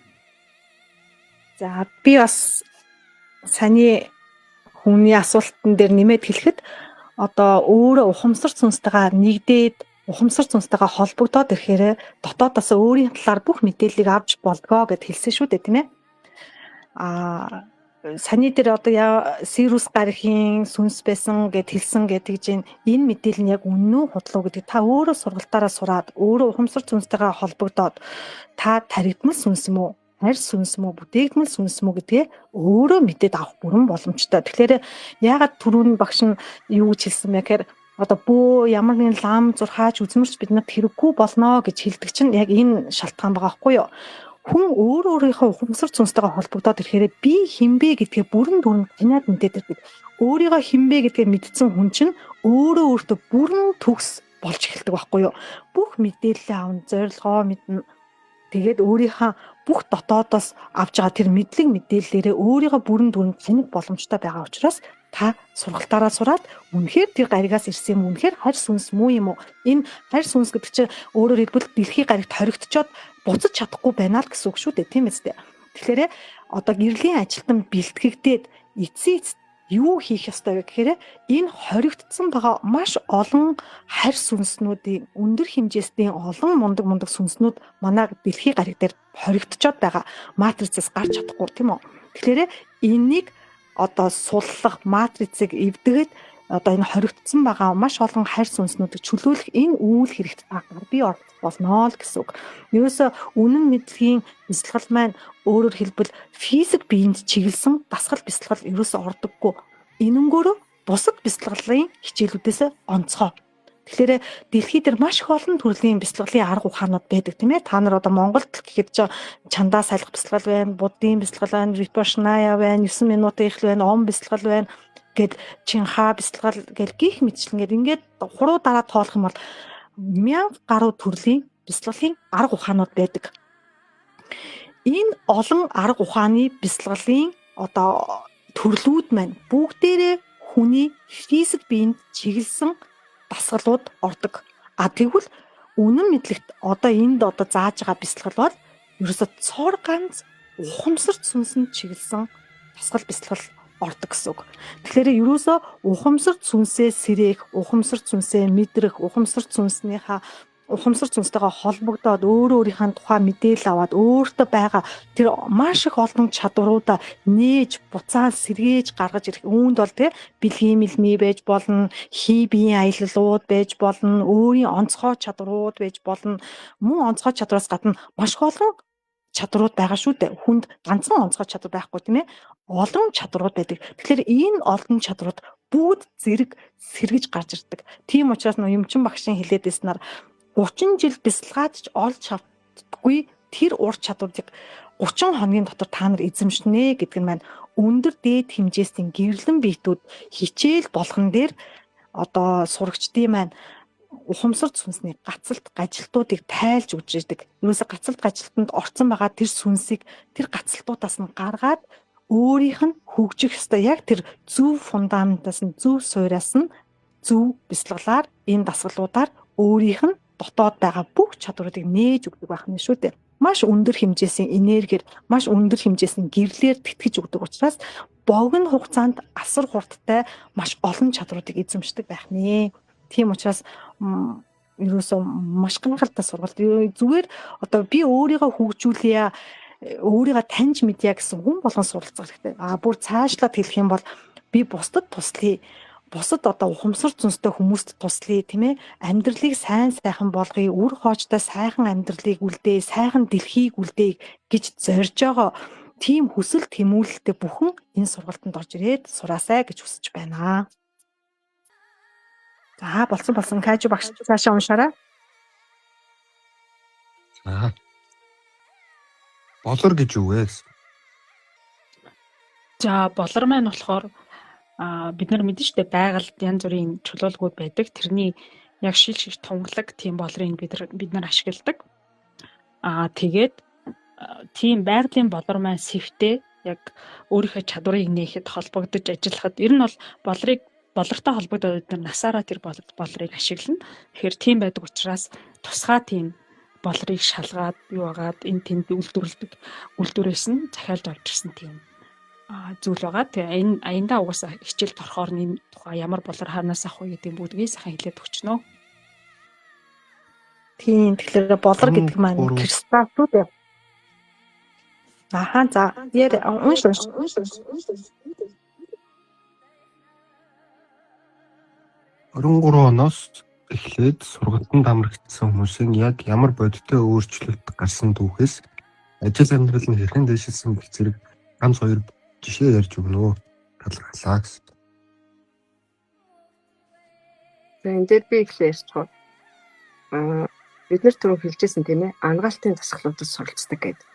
За би бас саяны хүний асуултан дээр нэмээд хэлэхэд одоо өөрөө ухамсар сүнстэйгээ нэгдээд ухамсар сүнстэйгээ холбогдоод ирэхээр дотоодоос өөрийн талаар бүх мэдээллийг авч болдгоо гэд хэлсэн шүү дээ, тийм ээ. Саяны дээр одоо Сириус гаригийн сүнс байсан гэд хэлсэн гэдэг чинь энэ мэдээлэл нь яг үнэн үү худлаа гэдэг та өөрөө сургалтаараа сураад өөрөө ухамсар сүнстэйгээ холбогдоод та таригдмал сүнс юм уу, харь сүнс мүү, бүтээгдмэл сүнс мүү гэдгээ өөрөө мэдээд авах бүрэн боломжтой. Тэгэхээр яагаад түрүүн багш нь юу гэж хэлсэн бэ гэхээр одоо бөө ямар нэгэн лам зурхаач үзмэрч биднэрт хэрэггүй болно гэж хэлдэг чинь яг энэ шалтгаан байгаа байхгүй юу? Хүн өөр өөрийнхөө ухамсар сүнстэйгээ холбогдоод ирэхээр би хинбэ гэдгээ бүрэн дүрэн таниад мэдээд ирдэг. Өөрийгөө хинбэ гэдгээ мэдсэн хүн чинь өөрөө өөртөө бүрэн төгс болж эхэлдэг байхгүй юу? Бүх мэдээлэлээ авна, зорилгоо мэднэ. Тэгээд өөрийнхөө бүх дотоодоос авч байгаа тэр мэдлэг мэдээллээрээ өөрийгөө бүрэн дүрэн таних боломжтой байгаа учраас та сургалтаараа сураад үнэхээр тэр гаригаас ирсэн юм, үнэхээр харь сүнс муу юм уу? Энэ харь сүнс гэдэг чинь өөрөөр хэлбэл дэлхийн гаригт хоригдчоод буцаж чадахгүй байна л гэсэн үг шүү дээ, тийм ээ. Тэгэхээр одоо гэрлийн ажилтан бэлтгэгдээд эцсийн эцэст Юу хийх ёстой вэ гэхээр энэ хоригдсон байгаа маш олон харь сүнснүүдийн өндөр хэмжээсний олон мундаг мундаг сүнснүүд манай дэлхийн гариг дээр хоригдчоод байгаа. Матрицаас гарч чадахгүй, тийм үү? Тэгэхээр энийг одоо суллах, матрицыг эвдэхэд одоо энэ хоригдсон байгаа маш олон харь сүнснүүдийг чөлөөлөх энэ үйл хэрэгт та гар бие оролцох болно л гэсэн үг. Ерөөсө үнэн мэдлэгийн бясалгал маань өөрөөр хэлбэл физик биеинд чиглэсэн дасгал бясалгал ерөөсө ордоггүй. Энэнгөөрөө бусад бясалгалын хичээлүүдээс онцгой. Тэгэхээр дэлхий дээр маш их олон төрлийн бясалгалын арга ухаанууд байдаг, тийм ээ. Та нар одоо Монголд гэхэд ч чандаа салих бясалгал байна, буддын бясалгал байна, випашная байна, 9 минутын эхлэл байна, ом бясалгал байна гэд чинхаа бясалгал гэл гих мэтчлэнгээд ингээд хуруу дараа тоолох юм бол 1000 гаруй төрлийн бясалгалын арга ухаанууд байдаг. Энэ олон арга ухааны бясалгалын одоо төрлүүд маань бүгдээрээ хүний физик биеинд чиглэсэн дасгалууд ордог. А тэгвэл үнэн мэдлэгт одоо энд одоо зааж байгаа бясалгал бол ерөөсө цор ганц ухамсарт сүнсэнд чиглэсэн дасгал бясалгал ордог гэсэн үг. Тэгэхээр ерөөсө ухамсарт сүнсээ сэрээх, ухамсарт сүнсээ мэдрэх, ухамсарт сүнснийхаа ухамсар сүнстэйгээ холбогдоод өөрөө өөрийнхөө тухай мэдээлэл аваад өөртөө байгаа тэр маш их олон чадваруудаа нээж буцаан сэргээж гаргаж ирэх. Үүнд бол тэ бэлгийн мэлмий байж болно, хий биеийн аяллууд байж болно, өөрийн онцгой чадварууд байж болно. Мөн онцгой чадвараас гадна маш их олон чадварууд байгаа шүү дээ. Хүнд ганцхан онцгой чадвар байхгүй, тийм ээ. Олон чадварууд байдаг. Тэгэхээр энэ олон чадварууд бүгд зэрэг сэргэж гарч ирдэг. Тийм учраас нөө юмчин багшийн хэлээд байснаар 30 жил бясалгаад ч олж чаддаггүй тэр ур чадварыг 30 хоногийн дотор та нар эзэмшнэ гэдэг нь маань өндөр дээд хэмжээсийн гэрлэн биетүүд хичээл болгон дээр одоо сурагчдын маань ухамсар сүнсний гацалт гажилтуудыг тайлж өгч ирдэг. Ерөөсө гацалт гажилтанд орцсон байгаа тэр сүнсийг тэр гацалтуудаас нь гаргаад өөрийнх нь хөгжих ёстой яг тэр зөв фундаментаас нь, зөв суураас нь зөв бясалгалаар, энэ дасгалуудаар өөрийнх нь дотоод байгаа бүх чадваруудыг нээж өгдөг байх нь шүү дээ. Маш өндөр хэмжээсийн энергиэр, маш өндөр хэмжээсийн гэрлээр тэтгэж өгдөг учраас богино хугацаанд асар хурдтай маш олон чадваруудыг эзэмшдэг байх нэ. Тийм учраас ерөөсөө маш гайхалтай сургалт. Зүгээр одоо би өөрийгөө хөгжүүлье, өөрийгөө таньж мэдье гэсэн хүн болгон суралцах хэрэгтэй. А бүр цаашлаад хэлэх юм бол би бусдад туслая, бусад одоо ухамсар зүнстэй хүмүүст туслая, тийм ээ, амьдралыг сайн сайхан болгоё, үр хоочтой сайхан амьдралыг үлдээ, сайхан дэлхийг үлдээ гэж зорж байгаа тийм хүсэл тэмүүлэлтэй бүхэн энэ сургалтанд орж ирээд сураасай гэж хүсэж байна. За, болсон болсон, Кажу багш цаашаа уншаарай. За. Болор гэж юу вэ гэсэн. За, болор маань болохоор бид нар мэдэн штэ, байгальд янз бүрийн чулуулгууд байдаг. Тэрний яг шил шиг тунгалаг тийм болрыг бид нар ашигладаг. Тэгээд тийм байгалийн болор маань сэвтэй яг өөрийнхөө чадварыг нээхэд, холбогдож ажиллахад ер нь бол болрыг, болортой холбогдоод бид нар насаараа тэр болрыг ашиглана. Тэгэхээр тийм байдаг учраас тусгай тийм болрыг шалгаад юу агаад энэ тэнд үйлдвэрлэдэг үйлдвэрээс нь захиалж авч ирсэн тийм зүйл байгаа. Тэгээ энэ аяндаа угаасаа хичээлд орохоор энэ тухай ямар болор хаанаас авах вэ гэдэг бүгдийг сайхан хэлээд өгчнө. Тийм, тэгэхээр болор гэдэг маань кристалл шүү дээ. Ахаа, за яар, унш унш. 23 оноос эхлээд сургалтанд хамрагдсан хүмүүсийн яг ямар бодиттой өөрчлөлт гарсан түүхээс, ажил амьдрал нь хэрхэн дэвшилсэн гэх зэрэг ганц хоёр жишээ ярьж өгнө үү? Талархлаа гэсэн. За, энэ дээр би эхлээ ярьчих. Бид нар түрүү хэлжсэн, тийм ээ, ангаалтын дасгалуудад суралцдаг гэдэг.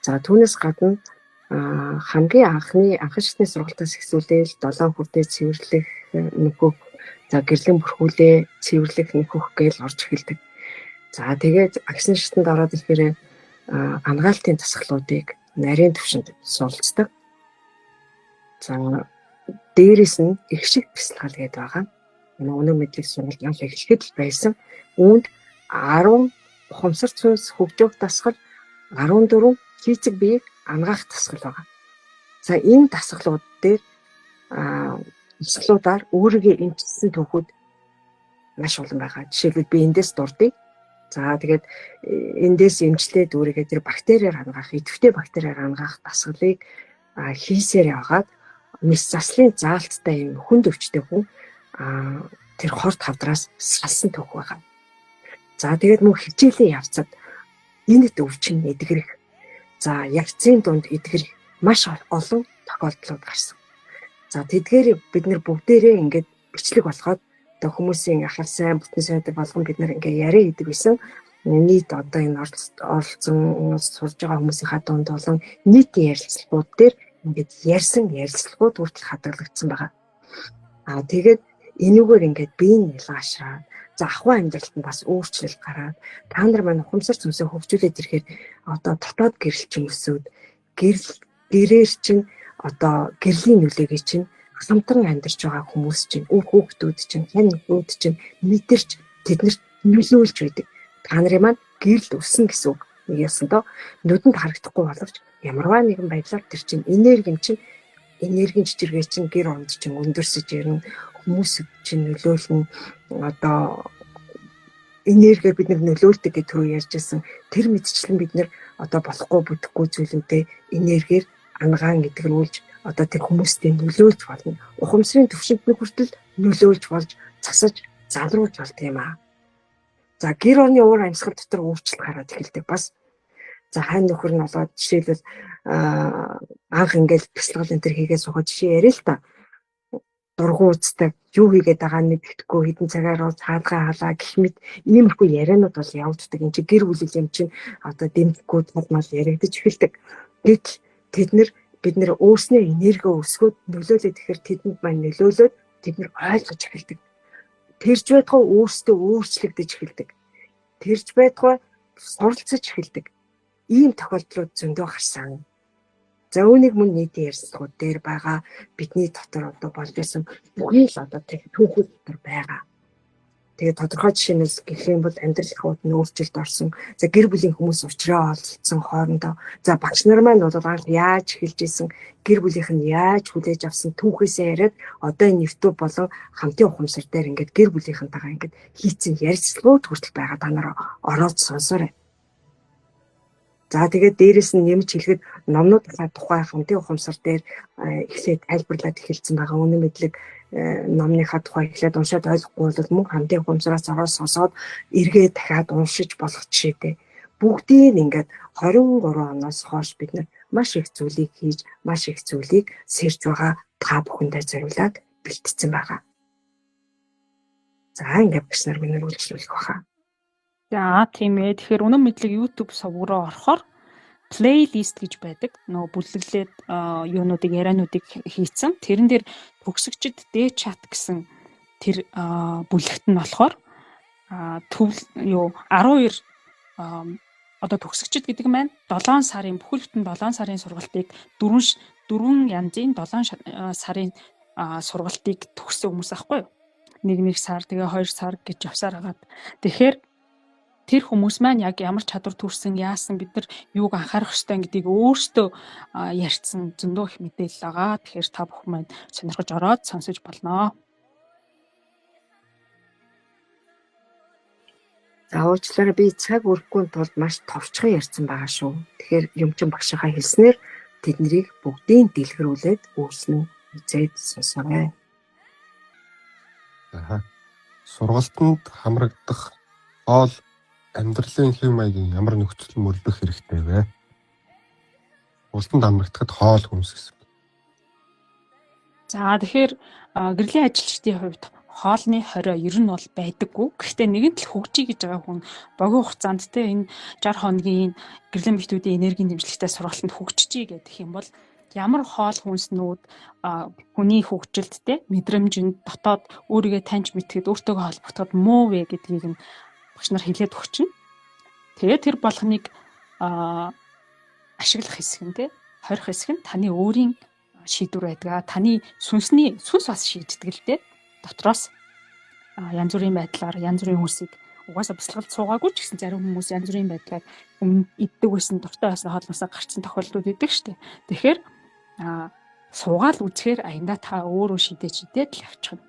За, түүнээс гадна хамгийн анхны анхан шатны сургалтаас эхлүүлээл долоон хүрдээ цэвэрлэх, нөхөх, за гэрлэн бүрхүүлээ цэвэрлэх, нөхөх гээл орж эхэлдэг. За, тэгээд агсын шатанд ороод ирэхээр ангаалтын дасгалуудыг нарийн төвшөнд суралцдаг. За, дээрэс нь их шиг бясалгал гэдэг байгаа. Энэ үнэн мэдлэг сургалт анх эхлэхэд л байсан. Үүнд 10 ухамсар сүнс хөгжөөх дасгал, 14 физик биеийг ангаах дасгал байгаа. За, энэ дасгалууд дээр дасгалуудаар өөрийгөө эмчилсэн түүхүүд маш олон байгаа. Жишээлбэл, би эндээс дурдъя. За, тэгээд эндээс эмчлээд өөрийгөө тэр бактериар хангаах, идэвхтэй бактериар хангаах дасгалыг хийсээр яваад мэс заслын заалттай юм хүнд өвчтэй хүн тэр хорт хавдраас салсан түүх байгаа. За, тэгээд мөн хичээлийн явцад энэт өвчин эдгэрэх, за ягцын дунд эдгэрэх маш олон тохиолдлууд гарсан. За, тэдгээр бид нар бүгдээрээ ингээд бичлэг болгоод одоо хүмүүсийн ахал сайн бүтэн сайдар болгон бид нар ингээ яриа хийдэг байсан. Нийт одоо энэ оролцсон, сурж байгаа хүмүүсийнхаа дунд болон нийтийн ярилцлагууд дээр ингээд ярьсан ярилцлагууд хүртэл хадгалагдсан байгаа. Тэгээд энүүгээр ингээд биеийн ялгаашраад, за, ахуй амьдралд нь бас өөрчлөлт гараад, та нар маань ухамсар сүнсээ хөгжүүлээд ирэхээр одоо дотоод гэрэл чинь өсөөд, гэрэл гэрээр чинь одоо гэрлийн нөлөөгөө чинь хамтран амьдарч байгаа хүмүүс чинь, үр хүүхдүүд чинь, хань нөхрүүд чинь мэдэрч тэднэрт нөлөөлж байдаг. Та нарын маань гэрэл өснө гэсэн үг. Нэг ёсондоо нүдэнд харагдахгүй боловч ямарваа нэгэн байдлаар тэр чинь энерги чинь, энергийн чичиргээ чинь гэр оронд чинь өндөрсөж ирнэ, хүмүүс чинь нөлөөлнө. Одоо энергиэр бид нар нөлөөлдөг гэж түрүү ярьж байсан. Тэр мэдчлэн бид нар одоо болохгүй бүтэхгүй зүйлүүдээ энергиэр ангаан эдгэрүүлж одоо тэр хүмүүстэй нөлөөлж болно. Ухамсарын төвшөнд нь хүртэл нөлөөлж болж засаж залруулж болд юм аа. За, гэр орны уур амьсгал дотор өөрчлөлт гараад эхэлдэг бас. За, хань нөхөр нь болоод жишээлбэл анх ингээл бяцлагал энэ төр хийгээ суугаад жишээ яриа л та. Дургуутдаг, юу хийгээд байгааг нь мэдэхгүй, хэдэн цагаар бол хаалгаа халаа гэх мэт иймэрхүү яриануд бол явагддаг. Энд чинь гэр бүлийн юм чинь одоо дэмдэхгүй талмал яригдаж эхэлдэг. Гэтэл тэд нар бид нэр өөрснөө энерги өсгөөд нөлөөлөд ихээр тэдэнд маань нөлөөлөөд тэд нар ойлгож эхэлдэг. Тэрж байтугай өөрсдөө өөрчлөгдөж эхэлдэг. Тэрж байтугай суралцаж эхэлдэг. Ийм тохиолдлууд зөндөө гарсан. За, үүнийг мөн нийтийн ярилцлагууд дээр байгаа, бидний дотор одоо болж исэн бүхий л одоо тэр түүхүүд дотор байгаа. Тэгээд тодорхой жишээнээс гэх юм бол амьдрал ахуйд нь өөрчлөлт орсон. За, гэр бүлийн хүмүүс уучраа олцсон хоорондоо. За, багш нар маань бол анх яаж эхэлж исэн, гэр бүлийнх нь яаж хүлээж авсан түүхээсээ яриад одоо энэ YouTube болон хамтын ухамсар дээр ингээд гэр бүлийнхэнтэйгээ ингээд хийцэн ярилцлагууд хүртэл байгаа. Та нар ороод сонсоорой. За, тэгээд дээрэс нь нэмж хэлэхэд номнуудынхаа тухай хамтын ухамсар дээр эхлээд тайлбарлаад эхэлсэн байгаа. Үнэн мэдлэг номныхаа тухай эхлээд уншаад ойлгохгүй бол мөн хамтын ухамсараас ороод сонсоод эргээд дахиад уншиж болох жишээтэй. Бүгдийг ингээд 23 оноос хойш бид нар маш их зүйлийг хийж, маш их зүйлийг сэрж байгаа, та бүхэндээ зориулаад бэлтгэсэн байгаа. За, ингээд багш нар минь үйлчлүүлэх баха. За, тийм ээ. Тэгэхээр үнэн мэдлэг YouTube сувг руу орохоор playlist гэж байдаг. Нөгөө бүлэглээд юунуудыг, яриануудыг хийцэн. Тэрэн дээр төгсөгчд D chat гэсэн тэр бүлэгт нь болохоор төв юу 12 одоо төгсөгчд гэдэг маань 7 сарын бүхэл бүтэн 7 сарын сургалтыг дөрвөн янзын 7 сарын сургалтыг төгссөн хүмүүс аахгүй юу? Нэг нэг сар, тэгээ 2 сар гэж явсаар хагаад. Тэгэхээр тэр хүмүүс маань яг ямар чадвар төрсөн, яасан, бид нар юуг анхаарах ёстой гэдгийг өөрсдөө ярьсан зөндөө их мэдээлэл байгаа. Тэгэхээр та бүхэн маань сонирхож ороод сонсож болно. За, уучлаарай, би цаг өрөхгүй тулд маш товчхон ярьсан байгаа шүү. Тэгэхээр юмчин багшийнхаа хэлснээр тэднийг бүгдийг дэлгэрүүлээд үүснэ үзээд сонсоорой. За. Сургалтанд хамрагдах хоол амьдралын хэв маягийн ямар нөхцөл мөрдөх хэрэгтэй вэ? Сургалтанд хамрагдахад хоол хүнс гэсэн. За, тэгэхээр гэрлийн ажилчдын хувьд хоолны хорио ер нь бол байдаггүй. Гэхдээ нэгэн тал хөгжиж гэж байгаа хүн богино хугацаанд те энэ 60 хоногийн гэрлийн битүүдийн энергийн дэмжлэгтэй сургалтанд хөгжижээ гэдэг юм бол ямар хоол хүнснүүд хүний хөгжилд те мэдрэмжинд, дотоод өөрийгөө таньж мэдхэд, өөртөөгөө холбогдоход муу вэ гэдгийг нь багш нар хэлээд өгчнө. Тэгээд тэр болгоныг ашиглах хэсэг нь те хорих хэсэг нь таны өөрийн шийдвэр байдаг. Таны сүнсний сүнс бас шийддэг л дээ. Дотроос янз бүрийн байдлаар янз бүрийн хүмүүсийг угаасаа бясалгалд суугаагүй ч гэсэн зарим хүмүүс янз бүрийн байдлаар өмнө иддэг байсан, дуртай байсан хоолноосоо гарцсан тохиолдлууд идэг штэ. Тэгэхээр Суугаал үзэхээр аяндаа та өөрөө шидэж шидээд л явчихна.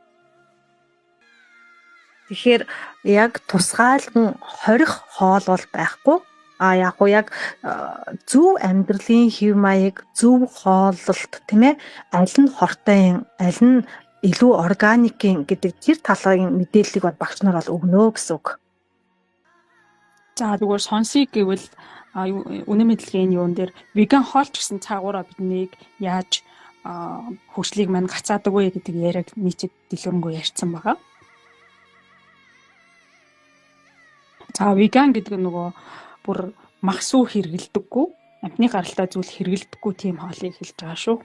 Тэгэхээр яг тусгайлан хорих хоол бол байхгүй. А яг уу яг зөв амьдралын хэв маяг, зөв хооллолт тийм ээ, аль нь хортой, аль нь илүү органикийн гэдэг тэр талын мэдээллийг бол багш нар бол өгнө гэсэн үг. За зүгээр сонсъё гэвэл үнэн мэдлэгийн юун дээр веган хоол ч гэсэн цаагаараа биднийг яаж хөгжлийг мань гацаадаг вэ гэдэг яриаг нийтэд дэлгэрэнгүй ярьсан байгаа. За веган гэдэг нь нөгөө бүр мах сүү хэрэглэдэггүй, амтны гаралтай зүйл хэрэглэдэггүй тийм хоолыг хэлж байгаа шүү.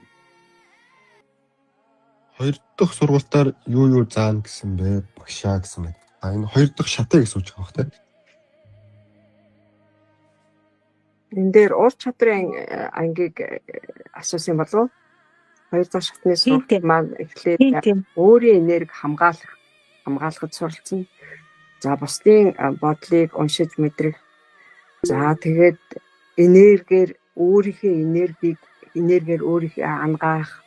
Хоёр дахь сургалтаар юу юу заана гэсэн бэ? Багшаа гэсэн байна. А энэ хоёр дахь шатыг асууж байгаа бох тийм. Энэ дээр ур чадрын ангийг асуусан болов уу? Хоёр дахь шатны сургалт маань эхлээд өөрийн энерги хамгаалахад суралцсан. За бусдын бодлыг уншиж мэдрэх. За тэгээд энергиэр өөрийнхөө энергийг энергиэр өөрийнхөө ангаах.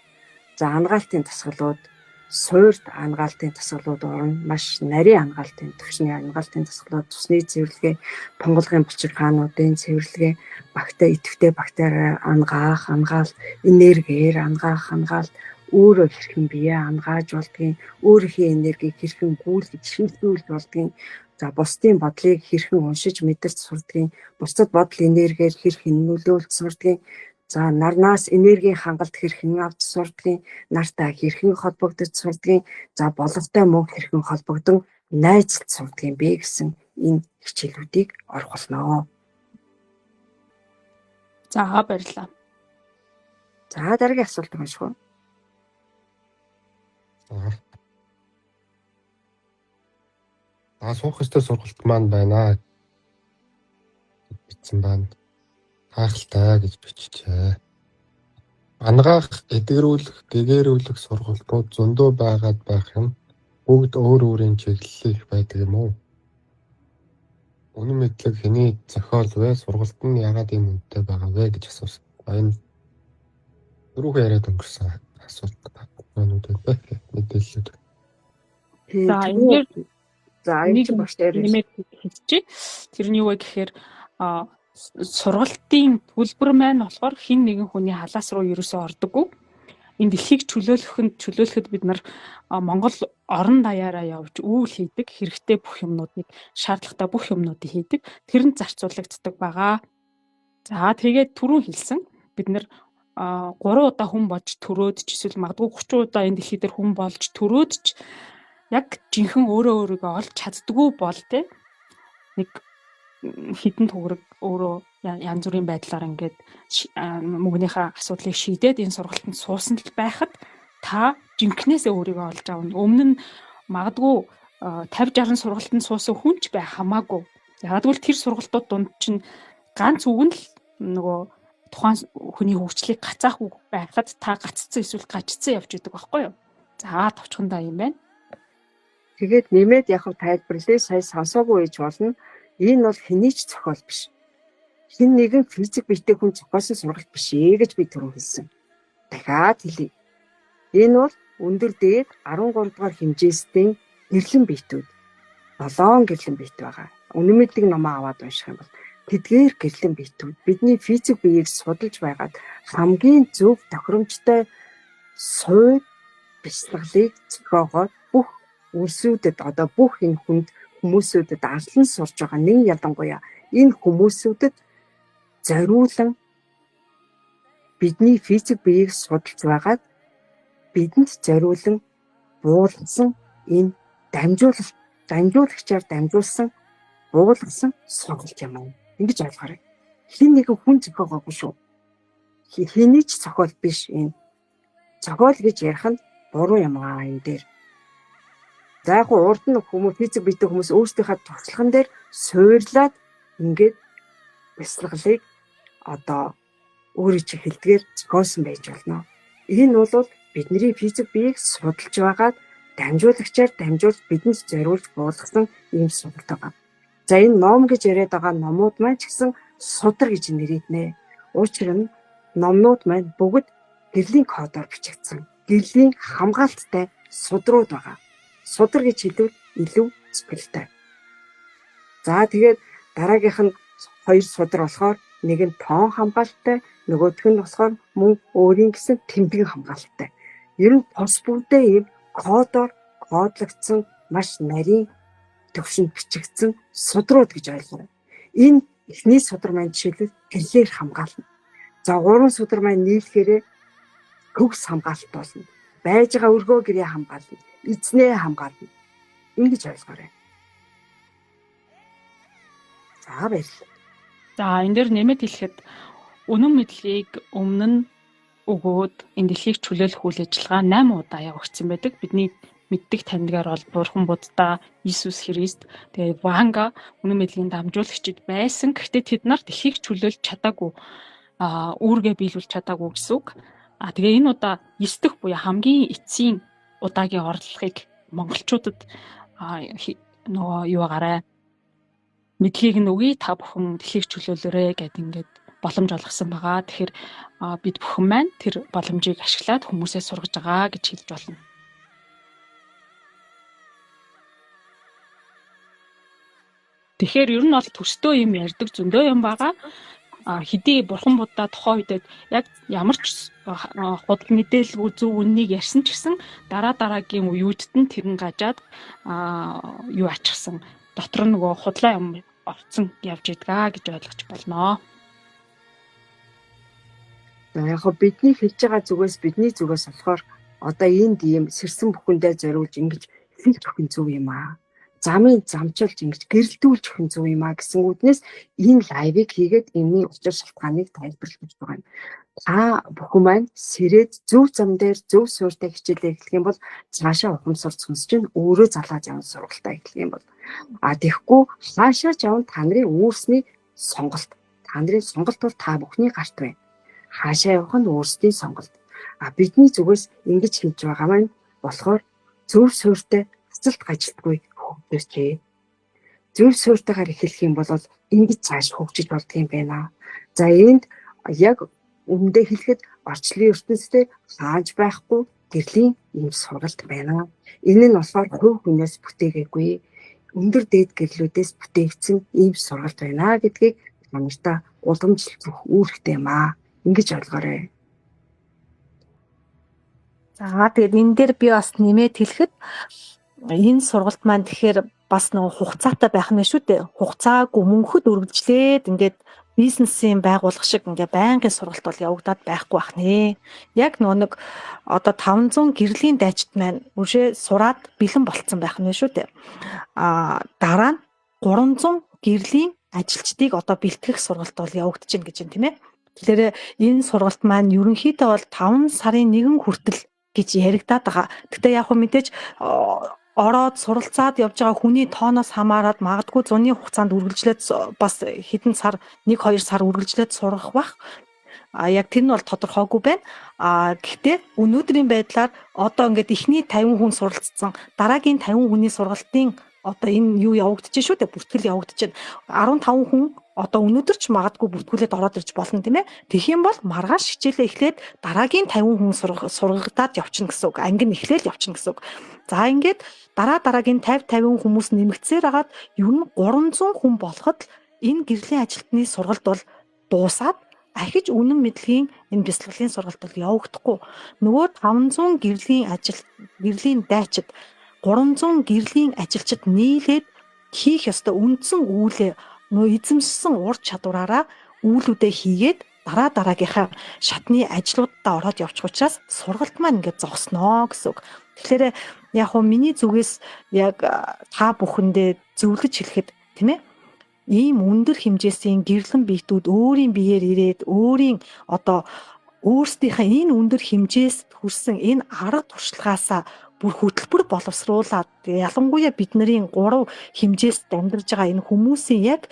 За ангаалтын дасгалууд, суурьт ангаалтын дасгалууд орно. Маш нарийн ангаалтын, төвшний ангаалтын дасгалууд, цусны цэвэрлэгээ, тунгалгын булчирхаануудын цэвэрлэгээ, багтаа идэвхтэй бактериар ангаах, ангаалт, энергиэр ангаах, ангаалт, өөрөө хэрхэн биеэ ангааж болдгийг, өөрийнхөө энергийг хэрхэн гүйлгэж шилжүүлж болдгийг, за бусдын бодлыг хэрхэн уншиж мэдэрч сурдгийг, бусдад бодол энергиэр хэрхэн нөлөөлж сурдгийг, за нарнаас энергийн хангалт хэрхэн авч сурдгийг, нартай хэрхэн холбогдож сурдгийг, за боловтой мөн хэрхэн холбогдон найзалж сурдгийг бэ гэсэн энэ хичээлүүдийг орох болно. За баярлалаа. За дараагийн асуулт унших уу? За суух ёстой сургалт маань байна гэж бичсэн байна. Гайхалтай гэж бичжээ. Ангаах, эдгэрүүлэх, гэгээрүүлэх сургалтууд зөндөө байгаад байх юм. Бүгд өөр өөрийн чиглэл их байдаг юм уу? Үнэн мэдлэг хэний зохиол вэ? Сургалт нь яагаад ийм үнэтэй байгаа вэ гэж асуусан. Энэ дөрөвхөн яриад өнгөрсөн асуулт байна мэдээллүүд. За энэ за энэ багш дээр нэмээд хэлчихье. Тэр нь юу вэ гэхээр сургалтын төлбөр маань болохоор хэн нэгэн хүний халаас руу ерөөсөө ордоггүй. Энэ дэлхийг чөлөөлөхөд бид нар Монгол орон даяараа явж үүл хийдэг, хэрэгтэй бүх юмнуудыг, шаардлагатай бүх юмнуудыг хийдэг. Тэр нь зарцуулагддаг байгаа. За тэгээд түрүүн хэлсэн бид нар 3 удаа хүн болж төрөөд ч эсвэл магадгүй 30 удаа энэ дэлхий дээр хүн болж төрөөд ч яг жинхэнэ өөрөө өөрийгөө олж чаддгүй бол тэ нэг хідэн төгрөг өөрөө янз бүрийн байдлаар ингээд мөнгөнийхөө асуудлыг шийдээд энэ сургалтанд суусан л байхад та жинхнээсээ өөрийгөө олж авна. Өмнө нь магадгүй 50 60 сургалтанд суусан хүн ч байх хамаагүй. Яагадгүй тэр сургалтууд дунд чинь ганц үг нь л нөгөө тухайн хүний хөгжлийг гацаах үг байхад та гаццсан эсвэл гажцсан явж идэг байхгүй юу? За товчхондоо юм байна. Тэгээд нэмээд яг тайлбарлая сая сонсоогүй гэж болно. Энэ бол хэний ч зохиол биш. Хэн нэгэн физик биетэй хүн зохиосон сургалт биш ээ гэж би түрүү хэлсэн. Дахиад хэлье. Энэ бол өндөр дээд 13 дугаар хэмжээстийн гэрлэн биетүүд. 7 гэрлэн биет байгаа. Үнэн мэдлэг номоо аваад унших юм бол тэдгээр гэрлэн биетүүд бидний физик биеийг судалж байгаад хамгийн зөв тохиромжтой суурь бясалгалыг зохиогоод бүх үлсүүдэд одоо бүх энэ хүнд хүмүүсүүдэд арлан сурж байгаа нэг ялангуяа энэ хүмүүсүүдэд зориулан бидний физик биеийг судалж байгаад бидэнд зориулан буулгасан энэ дамжуулагчаар дамжуулсан буулгасан сургалт юм аа. Ингэж ойлгоорой. Хэн нэгэн хүн зохиогоогүй шүү. Хэний ч зохиол биш энэ. Зохиол гэж ярих нь буруу юм аа энэ дээр. За яг урд нь хүмүүс физик биетэй хүмүүс өөрсдийнхээ туршлаган дээр суурлаад ингээд бясалгалыг одоо өөрөө чи хэлдгээр зохиосон байж болно. Энэ бол бидний физик биеийг судалж байгаад дамжуулагчаар дамжуулж бидэнд зориулж буулгасан ийм сургалт байгаа. За энэ ном гэж яриад байгаа номууд маань ч гэсэн судар гэж нэрийднэ. Учир нь номнууд маань бүгд гэрлийн кодоор бичигдсэн. Гэрлийн хамгаалттай судрууд байгаа. Судар гэж хэлбэл илүү зөвхөлтэй. За тэгээд дараагийнх нь хоёр судар болохоор нэг нь тоон хамгаалттай, нөгөөх нь болохоор мөн өөрийн гэсэн тэмдгэн хамгаалттай. Ер нь тус бүгдээ ийм кодоор кодлогдсон маш нарийн төвшөнд бичигдсэн судрууд гэж ойлгоно. Энэ эхний судар маань жишээлбэл гэрлээр хамгаална. За гурван судар маань нийлэхээрээ төгс хамгаалалт болно. Байж байгаа өргөө гэрээ хамгаална. Эзнээ хамгаална. Ингэж ойлгоорой. За баярлалаа. За энэ дээр нэмэт хэлэхэд үнэн мэдлэгийг өмнө нь өгөөд энэ дэлхийг чөлөөлөх үйл ажиллагаа 8 удаа явагдсан байдаг. Бидний мэддэг таньдгаар бол Бурхан Будда, Иесус Христ, тэгээ Ванга үнэн мэдлэгийн дамжуулагчид байсан. Гэхдээ тэд нар дэлхийг чөлөөлж чадаагүй, үүргээ биелүүлж чадаагүй гэсэн үг. А тэгээ энэ удаа 9 дэх буюу хамгийн эцсийн удаагийн орлогыг монголчуудад нөгөө юу агараа мэдлэгийг нь өгье, та бүхэн дэлхийг чөлөөлөөрэй гэд ингээд боломж олгосон байгаа. Тэгэхээр бид бүхэн маань тэр боломжийг ашиглаад хүмүүсээ сургаж байгаа гэж хэлж болно. Тэгэхээр ер нь бол төстөө юм ярьдаг зөндөө юм байгаа. Хэдий бурхан будда тухайн үедээ яг ямар ч худал мэдээлэлгүй зөв үннийг ярьсан ч гэсэн дараа дараагийн үеүдд нь тэрэн гажаад юу ачсан дотор нь нөгөө худлаа юм орцсон явж идгаа гэж ойлгож болно. За яг хөө бидний хэлж байгаа зүгээс бидний зүгээс болохоор одоо энд ийм сэрсэн бүхэндээ зориулж ингэж хэлж өгөх нь зөв юм аа. Замын замчилж ингэж гэрэлтүүлж өгөх нь зөв юм аа гэсэн үднээс энэ лайвыг хийгээд энэний учир шалтгааныг тайлбарлаж байгаа юм. Та бүхэн маань сэрээд зөв зам дээр зөв суурьтай хичээлээ эхлэх юм бол цаашаа ухамсар сүнс чинь өөрөө залааж явна сургалтаа эхлэх юм бол. А тэгэхгүй хаашаа ч явна та нарын үүрсний сонголт. Та нарын сонголт бол та бүхний гарт байна. Хаашаа явах нь өөрсдийн сонголт. А бидний зүгээс ингэж хэлж байгаа маань болохоор зөв суурьтай цэцэлт ажилтгүй хөгжөөч. Зөв суурьтайгаар эхлэх юм бол ингэж цааш хөгжиж болдго юм байна. За энд яг өмнөдөө хэлэхэд орчлын ертөнцийн хааж байхгүй гэрлийн ийм сургалт байна. Энэ нь болохоор хувь хүнээс бүтээгээгүй өндөр дээд гэрлүүдээс бүтээгдсэн ийм сургалт байна гэдгийг та нартай уламжлах үүрэгтэй юм аа. Ингэж ойлгоорой. За тэгээд энэ дээр би бас нэмээд хэлэхэд энэ сургалт маань тэгэхээр бас нөгөө хугацаатай байх нь шүү дээ. Хугацаагүй мөнхөд үргэлжлээд ингээд бизнесийн байгууллага шиг ингээ байнгын сургалт бол явагдаад байхгүй бах нэ. Яг нөгөө нэг одоо 500 гэрлийн дайчид маань үшээ сураад бэлэн болцсон байх нь шүү дээ. А дараа нь 300 гэрлийн ажилчдыг одоо бэлтгэх сургалт бол явагдчихэв гэж юм тийм ээ. Тэгэхээр энэ сургалт маань ерөнхийдөө бол 5 сарын 1 хүртэл гэж яригадаад байгаа. Гэтэ яг хөө мэдээж ороод суралцаад явж байгаа хүний тооноос хамаарат магадгүй зуны хугацаанд үргэлжлээд бас хэдэн сар 1 2 сар үргэлжлээд сурах бах. А яг тэр нь бол тодорхойгүй байна. А гэхдээ өнөөдрийн байдлаар одоо ингээд эхний 50 хүн суралцсан, дараагийн 50 хүний сургалтын одоо энэ юу явагдаж шүү дээ, бүртгэл явагдаж байна. 15 хүн одоо өнөөдөр ч магадгүй бүртгүүлээд ороод ирж болно тийм ээ. Тэгэх юм бол маргааш хичээлээ эхлээд дараагийн 50 хүн сургагдаад явчихна гэсэн үг. Анги нь эхлээл явчихна гэсэн үг. За ингээд дараа дараагийн 50 50 хүмүүс нэмэгдсээр хагаад ер нь 300 хүн болоход энэ гэрлийн ажилтны сургалт бол дуусаад ахиж үнэн мэдлэгийн энэ бясалгалын сургалт бол явагдахгүй. Нөгөө 500 гэрлийн ажил гэрлийн дайчид 300 гэрлийн ажилчид нийлээд хийх ёстой үндсэн үүлээ нөө эзэмшсэн ур чадвараараа үүлүүдээ хийгээд дараа дараагийнхаа шатны ажлуудаа ороод явчих учраас сургалт маань ингээд зогсноо гэсэн үг. Тэгэхээр яг хуу миний зүгээс яг та бүхэндээ зөвлөж хэлэхэд тийм ээ ийм өндөр хэмжээсийн гэрлэн биетүүд өөрийн биеэр ирээд өөрийн одоо өөрсдийнхээ энэ өндөр хэмжээс хүрсэн энэ арга туршлагаасаа бүр хөтөлбөр боловсруулад ялангуяа бидний 3 хэмжээст амьдарч байгаа энэ хүмүүсийн яг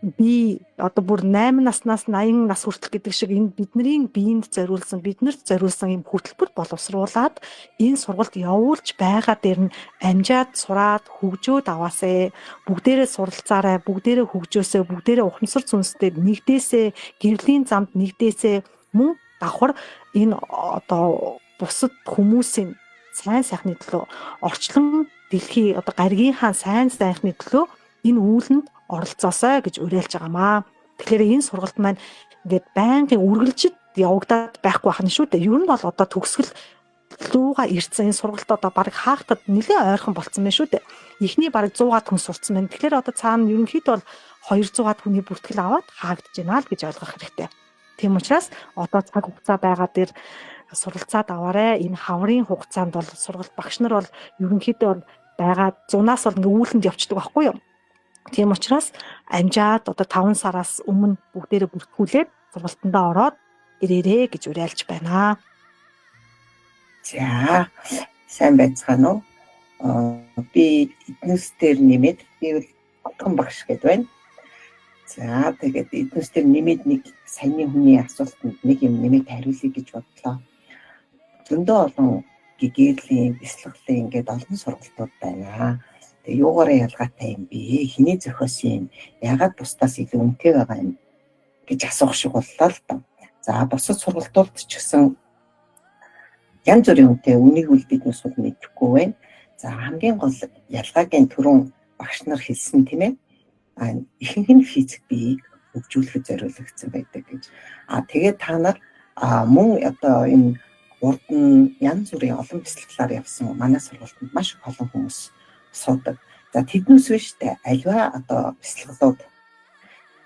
би одоо бүр 8 наснаас 80 нас хүртэл гэдэг шиг энэ бидний биеинд зориулсан биднэрт зориулсан ийм хөтөлбөр боловсруулад энэ сургалт явуулж байгаа дээр нь амжаад сураад хөгжөөд аваасэ, бүгдээрээ суралцаарай, бүгдээрээ хөгжөөсэй, бүгдээрээ ухамсар сүнстэй нэгдээсэ, гэрлийн замд нэгдээсэ, мөн давхар энэ одоо бусад хүмүүсийн сайн сайхны төлөө, орчлон дэлхий одоо гаригийнхаа сайн сайхны төлөө энэ үүлэнд оролцоосой гэж уриалж байгаамаа. Тэгэхээр энэ сургалт маань ингээд байнгын үргэлжид явагдаад байхгүй байх нь шүү дээ. Ер нь бол одоо төгсгөл лууга ирсэн энэ сургалт одоо бараг хаахтад нэлээд ойрхон болцсон байна шүү дээ. Эхний бараг 100-аад хүн сурцсан байна. Тэгэхээр одоо цаана ерөнхийдөө бол 200-аад хүний бүртгэл аваад хаагдаж байна л гэж ойлгох хэрэгтэй. Тийм учраас одоо цаг хугацаа байгаа дээр суралцаад аваарэ. Энэ хаврын хугацаанд бол сургалт багш нар бол ерөнхийдөө бол байгаа зунаас бол ингээ үүлэнд явцдаг байхгүй юу? Тийм учраас амжаад одоо 5 сараас өмнө бүгдээрээ бүртгүүлээд сургалтандаа ороод ирээрээ гэж уриалж байна. За, сайн байцгаана уу? Би эднүс дээр нэмээд, би бол Отгон багш гэдээ байна. За, тэгээд эднүс дээр нэмээд нэг саяны хүний асуултанд нэг юм нэмээд хариулъя гэж бодлоо. Зөндөө олон гэгэрлийн, бясалгалын ингээд олон сургалтууд байна. Тэгээ юугаараа ялгаатай юм бэ? Хэний зохиосон юм? Яагаад бусдаас илүү үнэтэй байгаа юм гэж асуух шиг боллоо л доо. За, бусад сургалтууд ч гэсэн янз бүрийн үнэтэй, үнийг үл биднээс бол мэдэхгүй байна. За, хамгийн гол ялгааг нь түрүүн багш нар хэлсэн, тийм ээ. А ихэнх нь физик биеийг хөгжүүлэхэд зориулагдсан байдаг гэж. А тэгээд та нар мөн одоо энэ урд нь янз бүрийн олон бясалгалаар явсан манай сургалтанд маш их олон хүмүүс суудаг. За, тэднээс биш үү, альва одоо бясалгалууд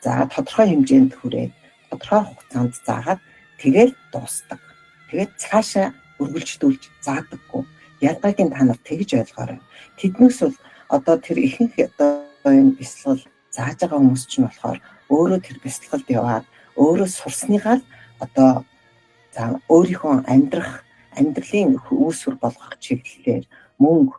за тодорхой хэмжээнд хүрээд, тодорхой хугацаанд заагаад тэгээд дуусдаг. Тэгээд цаашаа үргэлжлүүлж заадаггүй. Ялгааг нь та нар тэгж ойлгоорой. Тэднээс бол одоо тэр ихэнх одоо энэ бясалгал зааж байгаа хүмүүс чинь болохоор өөрөө тэр бясалгалд яваад өөрөө сурсныгаа л одоо за өөрийнхөө амьдрах амьдралын үүсвэр болгох чиглэлээр мөнгө,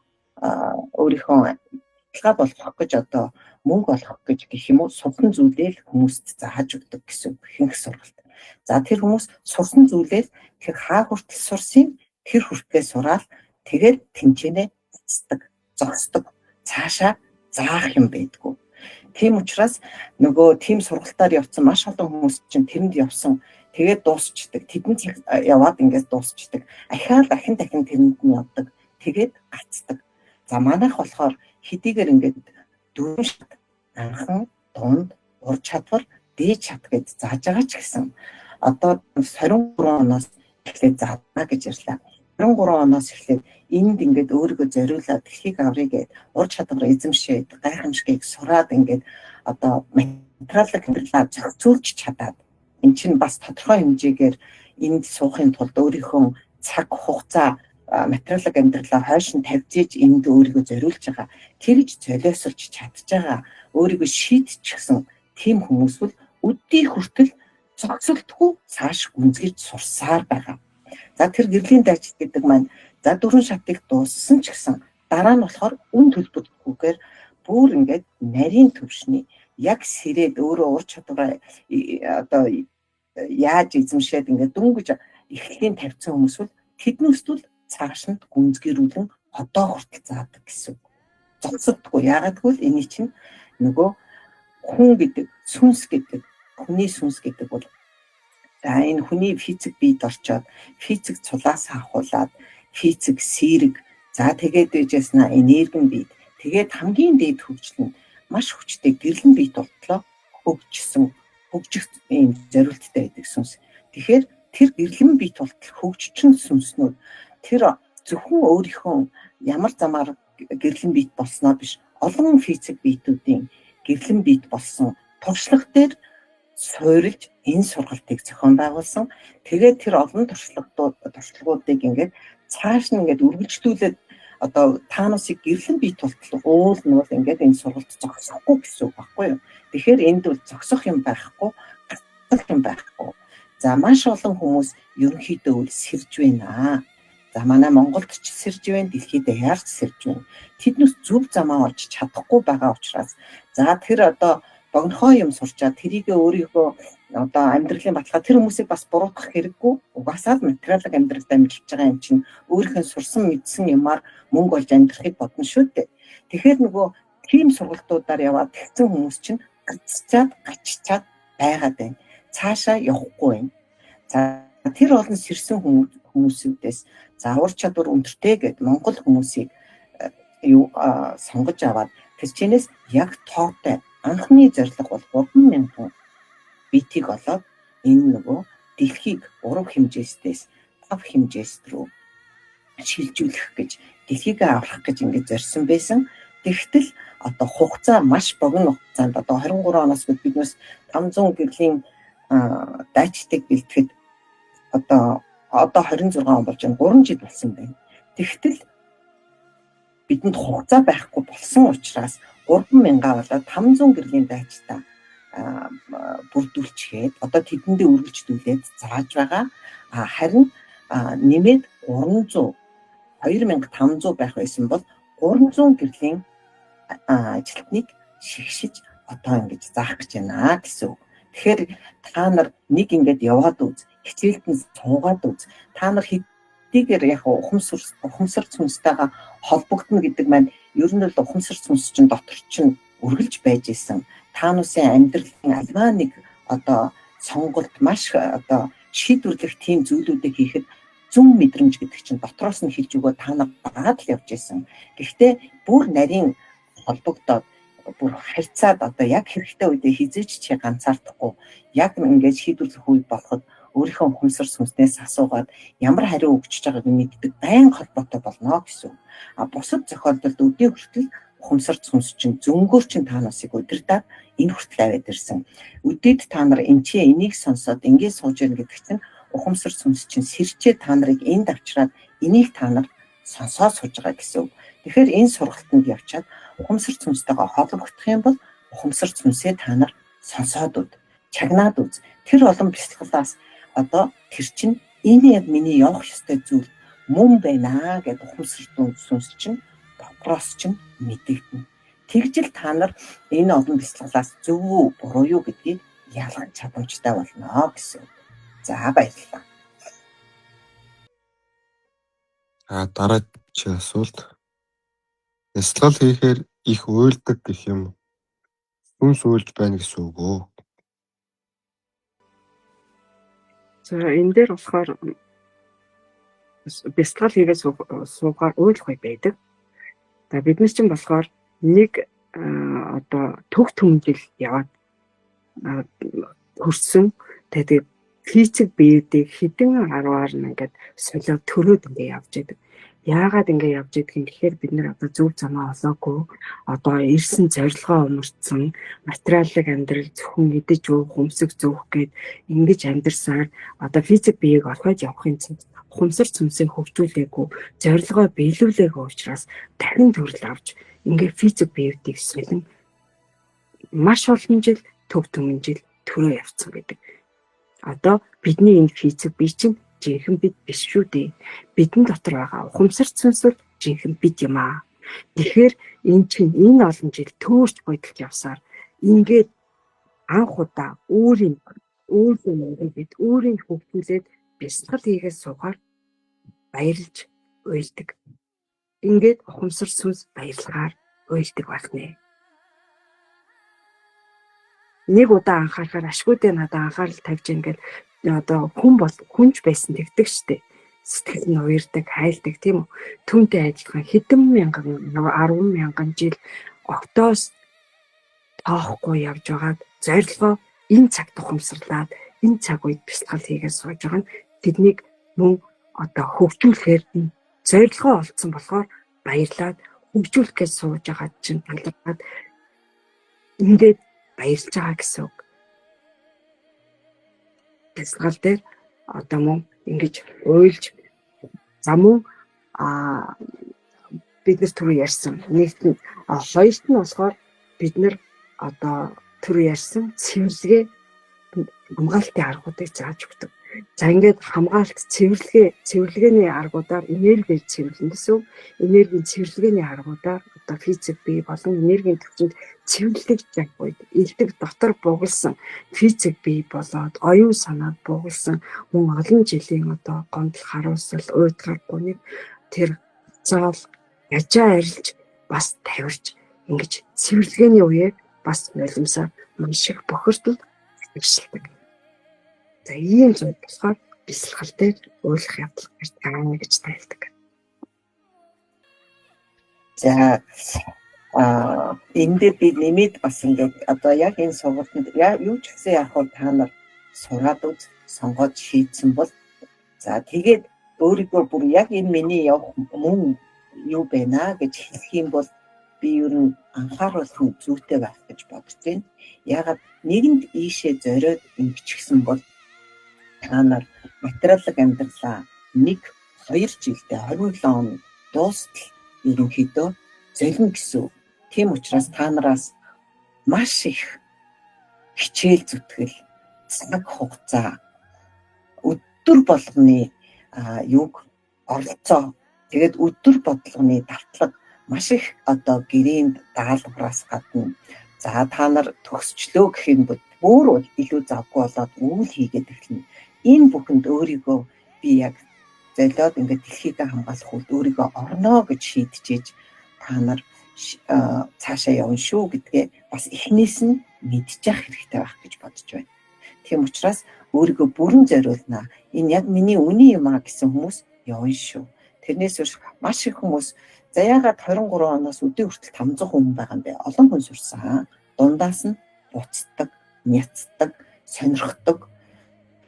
өөрийнхөө баталгаа болгох гэж, одоо мөнгө олох гэж гэх юм уу, сурсан зүйлээ л хүмүүст зааж өгдөг гэсэн ихэнх сургалт. За, тэр хүмүүс сурсан зүйлээ тэр хаа хүртэл сурсан, тэр хүртлээ сураал тэгээд тэнцэнэ буцдаг, зогсдог. Цаашаа заах юм байдгүй. Тийм учраас нөгөө тийм сургалтаар явцсан маш олон хүмүүс чинь тэрэнд явсан, тэгээд дуусчдаг. Тэдэн цаг яваад ингээд дуусчдаг. Ахиад дахин дахин тэрэнд нь явдаг. Тэгээд гацдаг. За, манайх болохоор хэдийгээр ингээд дөрвөн шат, анхан, дунд, ур чадвар, дээд шат гэж зааж байгаа ч гэсэн одоо 23 оноос эхлээд заана гэж ярьлаа. 23 оноос эхлээд энд ингээд өөрийгөө зориулаад дэлхийг аврыг гээд ур чадвар эзэмшээд, гайхамшигыг сураад, ингээд одоо материалын амьдралаа зохицуулж чадаад, эн чинь бас тодорхой хэмжээгээр энд суухын тулд өөрийнхөө цаг хугацаа, материалын амьдралаа хойш нь тавьж энд өөрийгөө зориулж байгаа. Тэгж золиослж чадж байгаа, өөрийгөө шийдчихсэн тийм хүмүүс бол өдий хүртэл зогсолтгүй цааш гүнзгийж сурсаар байгаа. За, тэр гэрлийн дайчид гэдэг маань за дөрвөн шатыг дууссан ч гэсэн дараа нь болохоор үн төлбөргүйгээр бүр ингээд нарийн төвшний яг сэрээд өөрөө ур чадвараа одоо яаж эзэмшээд ингээд дөнгөж эхлэлийн тавьсан хүмүүс бол тэднээс бол цааш нь гүнзгийрүүлэн одоо хүртэл заадаг гэсэн. Зогсодгүй. Яагаад гэвэл энэ чинь нөгөө хүн гэдэг, сүнс гэдэг, хүний сүнс гэдэг бол за энэ хүний физик биед орчоод, физик цулаас авахуулаад, физик сэрэг, за тэгээд байжсна энерги биед, тэгээд хамгийн дээд хөгжил нь маш хүчтэй гэрлэн биед болтлоо хөгжсөн, хөгжих ийм зориулттай байдаг сүнс. Тэгэхээр тэр гэрлэн биед болтол хөгжчин сүнснүүд тэр зөвхөн өөрийнхөө ямар замаар гэрлэн биет болсноо биш, олон физик биетүүдийн гэрлэн биет болсон туршлага дээр суурилж энэ сургалтыг зохион байгуулсан. Тэгээд тэр олон туршлагуудыг ингээд цааш нь ингээд үргэлжлүүлээд одоо таанусыг гэрлэн бие тултал уул нь бол ингээд энэ сургалт зогсохгүй гэсэн үг байхгүй юу. Тэгэхээр энд бол зогсох юм байхгүй, гацах юм байхгүй. За, маш олон хүмүүс ерөнхийдөө үл сэрж байна. За, манай Монголд ч сэрж байна, дэлхийд даяар ч сэрж байна. Тэднээс зөв замаа олж чадахгүй байгаа учраас за тэр одоо богинохоо юм сурчаад тэрийгэ өөрийгөө одоо амьдралын баталгаа, тэр хүмүүсийг бас буруутгах хэрэггүй. Угаасаа л материалын амьдралд амьдарч байгаа юм чинь өөрийнхөө сурсан мэдсэн юмар мөнгө олж амьдрахыг бодно шүү дээ. Тэгэхээр нөгөө тийм сургалтуудаар яваад тэгсэн хүмүүс чинь гацчаад гаччаад байгаад байна. Цаашаа явахгүй байна. За, Тэр олон сэрсэн хүмүүсүүдээс за ур чадвар өндөртэй гэд Монгол хүмүүсийг юу сонгож аваад тэр чинээс яг тоотой анхны зорилго бол 3000 битийг олоод энэ нөгөө дэлхийг 3 хэмжээстээс 5 хэмжээст рүү шилжүүлэх гэж дэлхийг аврах гэж ингэж зорьсон байсан. Тэгтэл одоо хугацаа маш богино хугацаанд одоо 23 оноос биднээс 500 гэрлийн дайчдыг бэлтгэхэд одоо 26 он болж байна. 3 жил болсон байна. Тэгтэл бидэнд хугацаа байхгүй болсон учраас 3000-аа болоод 500 гэрлийн дайчдаа бүрдүүлчихэд одоо тэдэндээ үргэлжлүүлээд зааж байгаа. Харин нэмээд 300 2500 байх байсан бол 300 гэрлийн ажилтныг шигшиж одоо ингэж заах гэж байна гэсэн үг. Тэгэхээр та нар нэг ингээд яваад үз, хичээлд нь суугаад үз. Та нар хэдийгээр яг ухамсар сүнстэйгээ холбогдно гэдэг маань ер нь л ухамсар сүнс чинь дотор чинь үргэлж байж исэн. Та нусын амьдралын альваа нэг одоо сонголт маш одоо шийдвэрлэх тийм зүйлүүдийг хийхэд зүүн мэдрэмж гэдэг чинь дотроос нь хэлж өгөө та нар дагаад л явж исэн. Гэхдээ бүр нарийн холбогдоод бүр харьцаад одоо яг хэрэгтэй үедээ хизээч чи ганцаардахгүй яг ингээд шийдвэрлэх үе болоход өөрийнхөө ухамсар сүнснээс асуугаад ямар хариу өгч байгааг мэддэг байн холбоотой болно гэсэн. А бусад зохиолдолд өдий хүртэл ухамсар сүнс чинь зөнгөөр чинь та насыг удирдаад энэ хүртэл аваад ирсэн. Өдийд та нар энэ чи энийг сонсоод ингээд сууж яах гэдэг чинь ухамсар сүнс чинь сэрчээ та нарыг энд авчираад энийг та нар сонсоод сууж байгаа гэсэн үг. Тэгэхээр энэ сургалтанд явчаад ухамсар сүнстэйгээ холбогдох юм бол ухамсар сүнсээ та нар сонсоод үз, чагнаад үз. Тэр олон бясалгалаас одоо тэр чинь энэ яг миний явах ёстой зүйл мөн байна гэд ухамсар сүнс чинь дотроос чинь мэдэгдэнэ. Тэгжил та нар энэ олон бясалгалаас зөв үү буруу юу гэдгийг ялгах чадамжтай болно гэсэн. За баярлалаа. Дараа чи асуулт. Бясалгал хийхээр их уйлдаг гэх юм. Сүнс уйлж байна гэсэн үг үү? За энэ дээр болохоор бясалгал хийгээд суугаар уйлах үе байдаг. За бид нар чинь болохоор нэг одоо төг түмжил яваад хөрсөн. Тэгээд физик биеүүдийг хэдэн арваар нь ингээд солиод төрөөд ингээд явж идэг. Яагаад ингэ явж идэх юм гэхээр бид нар одоо зөв замаа олоогүй, одоо ирсэн зорилгоо умарцсан, материалын амьдрал зөвхөн идэж уух, өмсөх зөөх гээд ингэж амьдарсаар одоо физик биеийг олгоод явахын тулд ухамсар сүнсээ хөгжүүлээгүй, зорилгоо биелүүлээгүй учраас дахин төрөл авч ингээ физик биеүүдийг солин маш олон жил төв түмэн жил төрөө явцсан гэдэг. Одоо бидний энэ физик бие чинь жинхэнэ бид биш шүү дээ. Бидэн дотор байгаа ухамсар сүнс бол жинхэнэ бид юм аа. Тэгэхээр эн чинь энэ олон жил төөрч бодолт явсаар ингээд анх удаа өөрийн ингээд өөрийн хөгжүүлээд бясалгал хийгээд суугаар баярлж уйлдаг. Ингээд ухамсар сүнс баярлахаар уйлдаг байх нэ. Нэг удаа анхаарахаар ашгүй дээ надад анхаарал тавьж ингээд одоо хүн бол хүнч байсан тэгдэг штэ. Сэтгэл нь уярдаг, хайлдаг тийм үү? Түүнтэй адилхан хэдэн мянган 10 мянган жил октоос тоохгүй явж байгаад зорилгоо энэ цагт ухамсарлаад энэ цаг үед бясалгал хийгээд сууж байгаа нь тэднийг мөн одоо хөгжүүлэхээр зорилгоо олдсон болохоор баярлаад хөгжүүлэх гэж сууж байгаа чинь талархаад ингээд баярлж байгаа гэсэн үг. Бясалгал дээр одоо мөн ингэж уйлж за мөн бид нар түрүү ярьсан. Нэгт нь хоёрт нь болохоор бид нар одоо түрүү ярьсан цэвэрлэгээ хамгаалтын аргуудыг зааж өгдөг. За ингээд хамгаалт цэвэрлэгээний аргуудаар энергийг цэвэрлэнэ гэсэн үг. Энергийн цэвэрлэгээний аргуудаар одоо физик бие болон энергийн төвчөнд цэвэрлэж явах үед элдэг дотор бугалсан физик бие болоод оюун санаад бугалсан мөн олон жилийн одоо гомдол харуулсал уйдгаар гуниг тэр заал яжаа арилж бас тавирч ингэж цэвэрлэгээний үеэр бас нулимсаар маш их бохирдол хэрэгшилдэг. За ийм зүйл болохоор Бясалгал дээр уйлах явдал гардаг гэж тайлдаг. За энэ дээр би нэмээд бас ингээд одоо яг энэ сургалтанд юу ч гэсэн яг хөө та нар сураад үз, сонгоод шийдсэн бол за тэгээд өөрийгөө бүр яг энэ миний явах мөн юу байна гэж хэлэх юм бол би ер нь анхааруулах нь зүйтэй байх гэж бодож байна. Яагаад нэгэнд ийшээ зориод ингэчихсэн бол та нар материалын амьдралаа 1 2 жилдээ 27 он дуустал ерөнхийдөө золино гэсэн үг. Тийм учраас та нараас маш их хичээл зүтгэл, цаг хугацаа, өдөр болгоны юг оролцоо, тэгээд өдөр бодлогоны давтлага маш их одоо гэрээнд даалгавраас гадна за та нар төгсчлөө гэх юм бол бүр илүү завгүй болоод үйл хийгээд эхэлнэ. Энэ бүхэнд өөрийгөө би яг золиод ингээд дэлхийг хамгаалах үед өөрийгөө орно гэж шийдчихэж та нар цаашаа явна шүү гэдгээ бас эхнээс нь мэдчих хэрэгтэй байх гэж бодож байна. Тийм учраас өөрийгөө бүрэн зориулнаа. Энэ яг миний үний юм а гэсэн хүмүүс явна шүү. Тэрнээс биш маш их хүмүүс за яагаад 23 оноос өдөө хүртэл 500 хүн байгаа юм бэ? Олон хүн сурсан. Дундаас нь буцдаг, няцдаг, сонирхдог.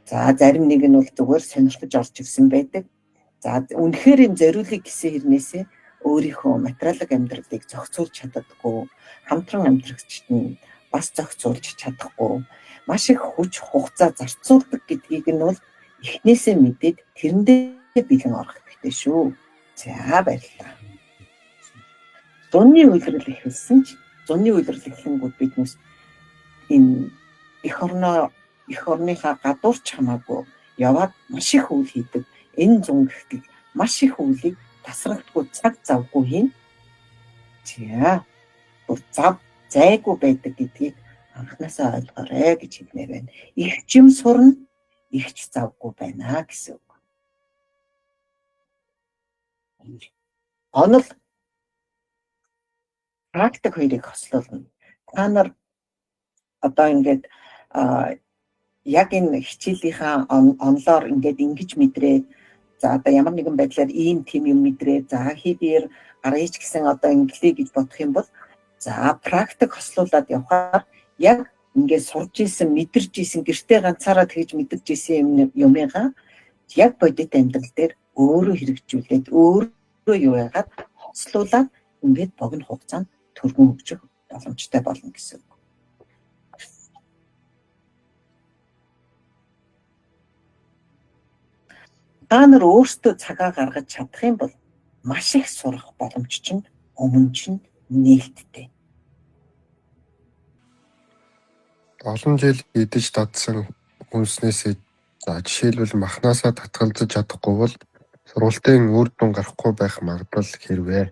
За зарим нэг нь бол зүгээр сонирхож орж ирсэн байдаг. За үнэхээр юм зориулъя гэсэн хэрнээсээ өөрийнхөө материалын амьдралыг зохицуулж чаддаггүй, хамтран амьдрагчид нь бас зохицуулж чадахгүй, маш их хүч хугацаа зарцуулдаг гэдгийг нь бол эхнээсээ мэдээд тэрэндээ бэлэн орох хэрэгтэй шүү. За баярлалаа. Зуны үйлрэл эхэлсэн ч зуны үйлрэл эхлэнгүүд биднес энэ эх орноо эх орныхаа гадуурч хамаагүй яваад маш их үйл хийдэг. Энэ зун гэхтэл маш их үйлийг тасралтгүй цаг завгүй хийн. За бүр зав зайгүй байдаг гэдгийг анхнаасаа ойлгоорой гэж хэлмээр байна. Их чим сурна, их ч завгүй байна гэсэн үг. Онол практик хоёрыг хослуулна. Та нар одоо ингээд яг энэ хичээлийнхаа онлоор ингээд ингэж мэдрээд за одоо ямар нэгэн байдлаар ийм тим юм мэдрээ за хийдээр гаргаж гэсэн одоо инглий гэж бодох юм бол за практик хослуулад явхаар яг ингээд сурж исэн, мэдэрч исэн, гэртээ ганцаараа тэгж мэдэрч исэн юмыгаа яг бодит амьдрал дээр өөрөө хэрэгжүүлээд өөрөө юу яагаад хослуулад ингээд богино хугацаанд түргэн хөгжих боломжтой болно гэсэн үг. Та нар өөрсдөө цагаа гаргаж чадах юм бол маш их сурах боломж чинь өмнө чинь нээлттэй. Олон жил идэж дадсан хүнснээсээ за жишээлбэл махнаасаа татгалзаж чадахгүй бол сургалтын үр дүн гарахгүй байх магадлал хэрвээ.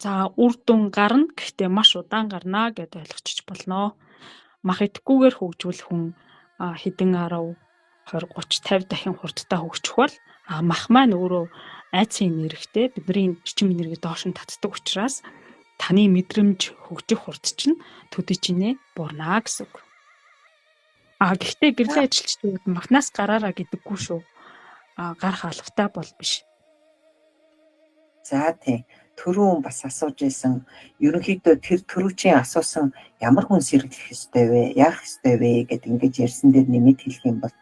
За үр дүн гарна, гэхдээ маш удаан гарна гэдээ ойлгочих болно. Мах идэхгүйгээр хөгжүүл хүн хэдэн 10 20 30 50 дахин хурдтай хөгжих бол мах маань өөрөө айцын энергитэй бидний эрчим энерги доош нь татдаг учраас таны мэдрэмж хөгжих хурд чинь төдий чинээ буурнаа гэсэн үг. Гэхдээ гэрлийн ажилчдууд махнаас гараараа гэдэггүй шүү. Гарах албатай бол биш. За тийм. Түрүүн бас асууж исэн. Ерөнхийдөө тэр түрүүчийн асуусан ямар хүн сэргэлэх ёстой вэ? Яах ёстой вэ гэд ингэж ярьсан дээр нэмээд хэлэх юм бол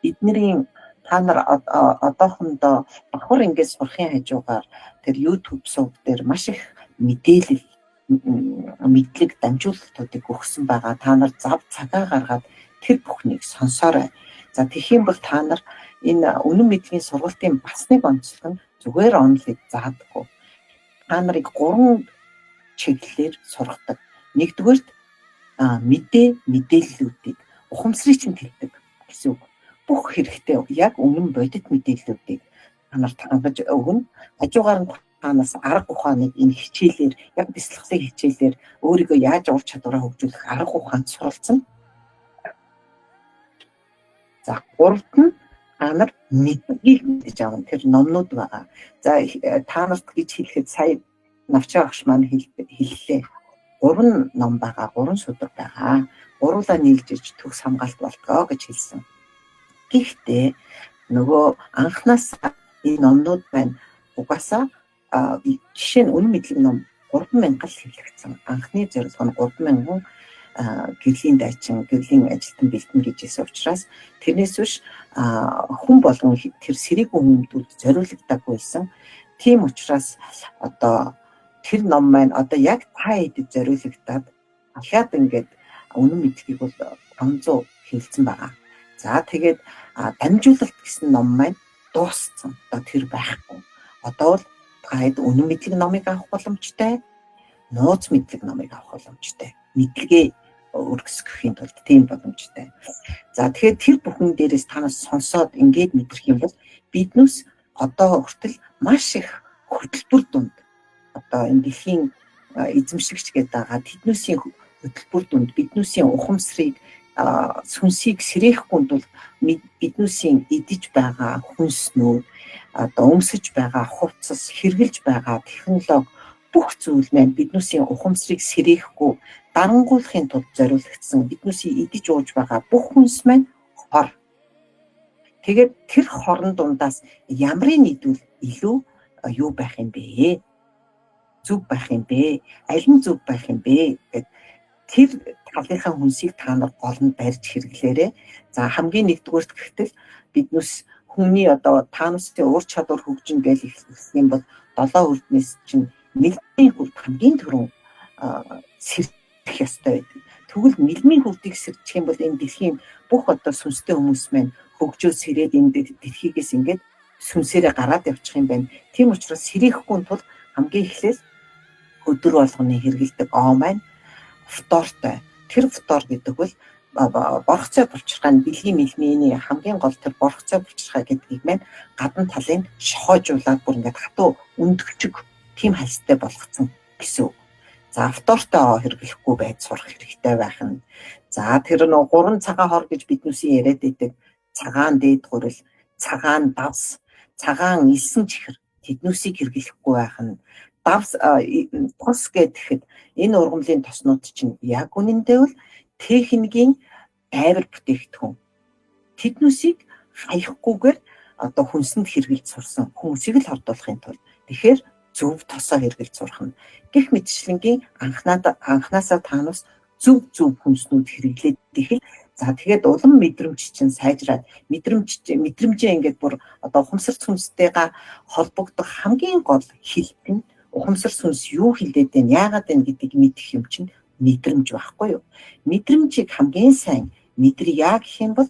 эднэрийн та нар одоохондоо давхар ингэж сурахын хажуугаар тэр YouTube сувг дээр маш их мэдээлэл мэдлэг дамжуулалтуудыг өгсөн байгаа. Та нар зав цагаа гаргаад тэр бүхнийг сонсоорой. За тэгэх юм бол та нар энэ үнэн мэдлэгийн сургалтын бас нэг онцлог нь зүгээр онлыг заадаггүй. Та нарыг 3 чиглэлээр сургадаг. Нэгдүгээрт мэдээ мэдээллүүдийг ухамсарыг чинь тэлдэг гэсэн үг. Бүх хэрэгтэй яг үнэн бодит мэдээллүүдийг та нарт хангаж өгнө. Хажуугаар нь танаас арга ухааныг энэ хичээлээр яг бяцлаглалын хичээлээр өөрийгөө яаж ур чадвараа хөгжүүлэх арга ухаанд суралцна. За гуравт нь та нар мэдлэгийг мэдэж авна. Тэр номнууд байгаа. За та нарт гэж хэлэхэд сая Навчаа багш маань хэллээ. 3 ном байгаа, 3 судар байгаа. Гуруулаа нийлж иж төгс хамгаалт болтгоо гэж хэлсэн. Гэхдээ нөгөө анханаас энэ номнууд байна угаасаа жишээ нь үнэн мэдлэг ном 3000 л хэвлэгдсэн. Анхны зорилго нь 3000 гэрлийн дайчин, гэрлийн ажилтан бэлтэн гэж хэлсэн учраас тэрнээс биш хүн болгон тэр сэрээгүй хүмүүстүүд зориулагдаагүй байсан. Тийм учраас одоо тэр ном маань одоо яг та хэдэд зориулагдаад дахиад ингээд үнэн мэдлэгийг бол 500 хэвлэсэн байгаа. За тэгээд дамжуулалт гэсэн ном маань дууссан. Одоо тэр байхгүй. Одоо бол та хэд үнэн мэдлэг номыг авах боломжтой, нууц мэдлэг номыг авах боломжтой. Мэдлэгээ өргөсгөхийн тулд тийм боломжтой. За тэгэхээр тэр бүхэн дээрээс танаас сонсоод ингээд мэдрэх юм бол биднээс одоо хүртэл маш их хөтөлбөр дунд одоо энэ дэлхийн эзэмшигч гэдэг байгаа тэднүүсийн хөтөлбөр дунд биднүүсийн ухамсарыг сүнсийг сэрээхгүй тул биднүүсийн идэж байгаа хүнснүүд, одоо өмсөж байгаа хувцас, хэрэглэж байгаа технологи бүх зүйл маань биднүүсийн ухамсарыг сэрээхгүй дарангуйлахын тулд зориулагдсан биднүүсийн идэж ууж байгаа бүх хүнс маань хор. Тэгээд тэр хорон дундаас ямрын нийтвэл илүү юу байх юм бэ? Зүг байх юм бэ? Аль нь зүг байх юм бэ гэд тэр талынхаа хүнсийг та нар гол нь барьж хэрэглээрэй. За хамгийн нэгдүгээрт гэхтэл биднээс хүний одоо таанусын ур чадвар хөгжин гэж эхлэх юм бол долоо хүрднээс чинь мэлмийн хүрд хамгийн түрүүн сэрэх ёстой байдаг. Тэгвэл мэлмийн хүрдийг сэрчих юм бол энэ дэлхийн бүх одоо сүнстэй хүмүүс маань хөгжөө сэрээд энэ дэлхийгээс ингээд сүнсээрээ гараад явчих юм байна. Тийм учраас сэрэхгүй тул хамгийн эхлээл өдөр болгоны хэрэгэлдэг оо маань фтортой. Тэр фтор гэдэг бол борхцой булчирхай нь бэлгийн мэлминий хамгийн гол тэр борхцой булчирхай гэдгийг маань гадна талын шохоожуулаад бүр ингээд хатуу өндөгчөг тийм хальстай болгоцсон гэсэн үг. За фтортой хэрэглэхгүй байж сурах хэрэгтэй байх нь. За тэр нөө гурван цагаан хор гэж биднүүсийн яриад байдаг. Цагаан дээд гурил, цагаан давс, цагаан элсэн чихэр тэднүүсийг хэрэглэхгүй байх нь. Давс тос гэхэд энэ ургамлын тоснууд чинь яг үнэндээ бол техникийн дайвар бүтээгдэхүүн. Тэднүүсийг хаяхгүйгээр одоо хүнсэнд хэрэглэж сурсан хүмүүсийг л хордуулахын тулд тэгэхээр зөв тосоо хэрэглэж сурах нь. Гэх мэтчлэнгийн анхнаасаа таанус зөв зөв хүнснүүд хэрэглээд ихэл. За тэгээд улам мэдрэмж чинь сайжраад мэдрэмжээ ингээд бүр одоо ухамсар сүнстэйгээ холбогдох хамгийн гол хэлт нь ухамсар сүнс юу хэлээд байна, яагаад байна гэдгийг мэдэх юм чинь мэдрэмж байхгүй юу? Мэдрэмжийг хамгийн сайн мэдрье гэх юм бол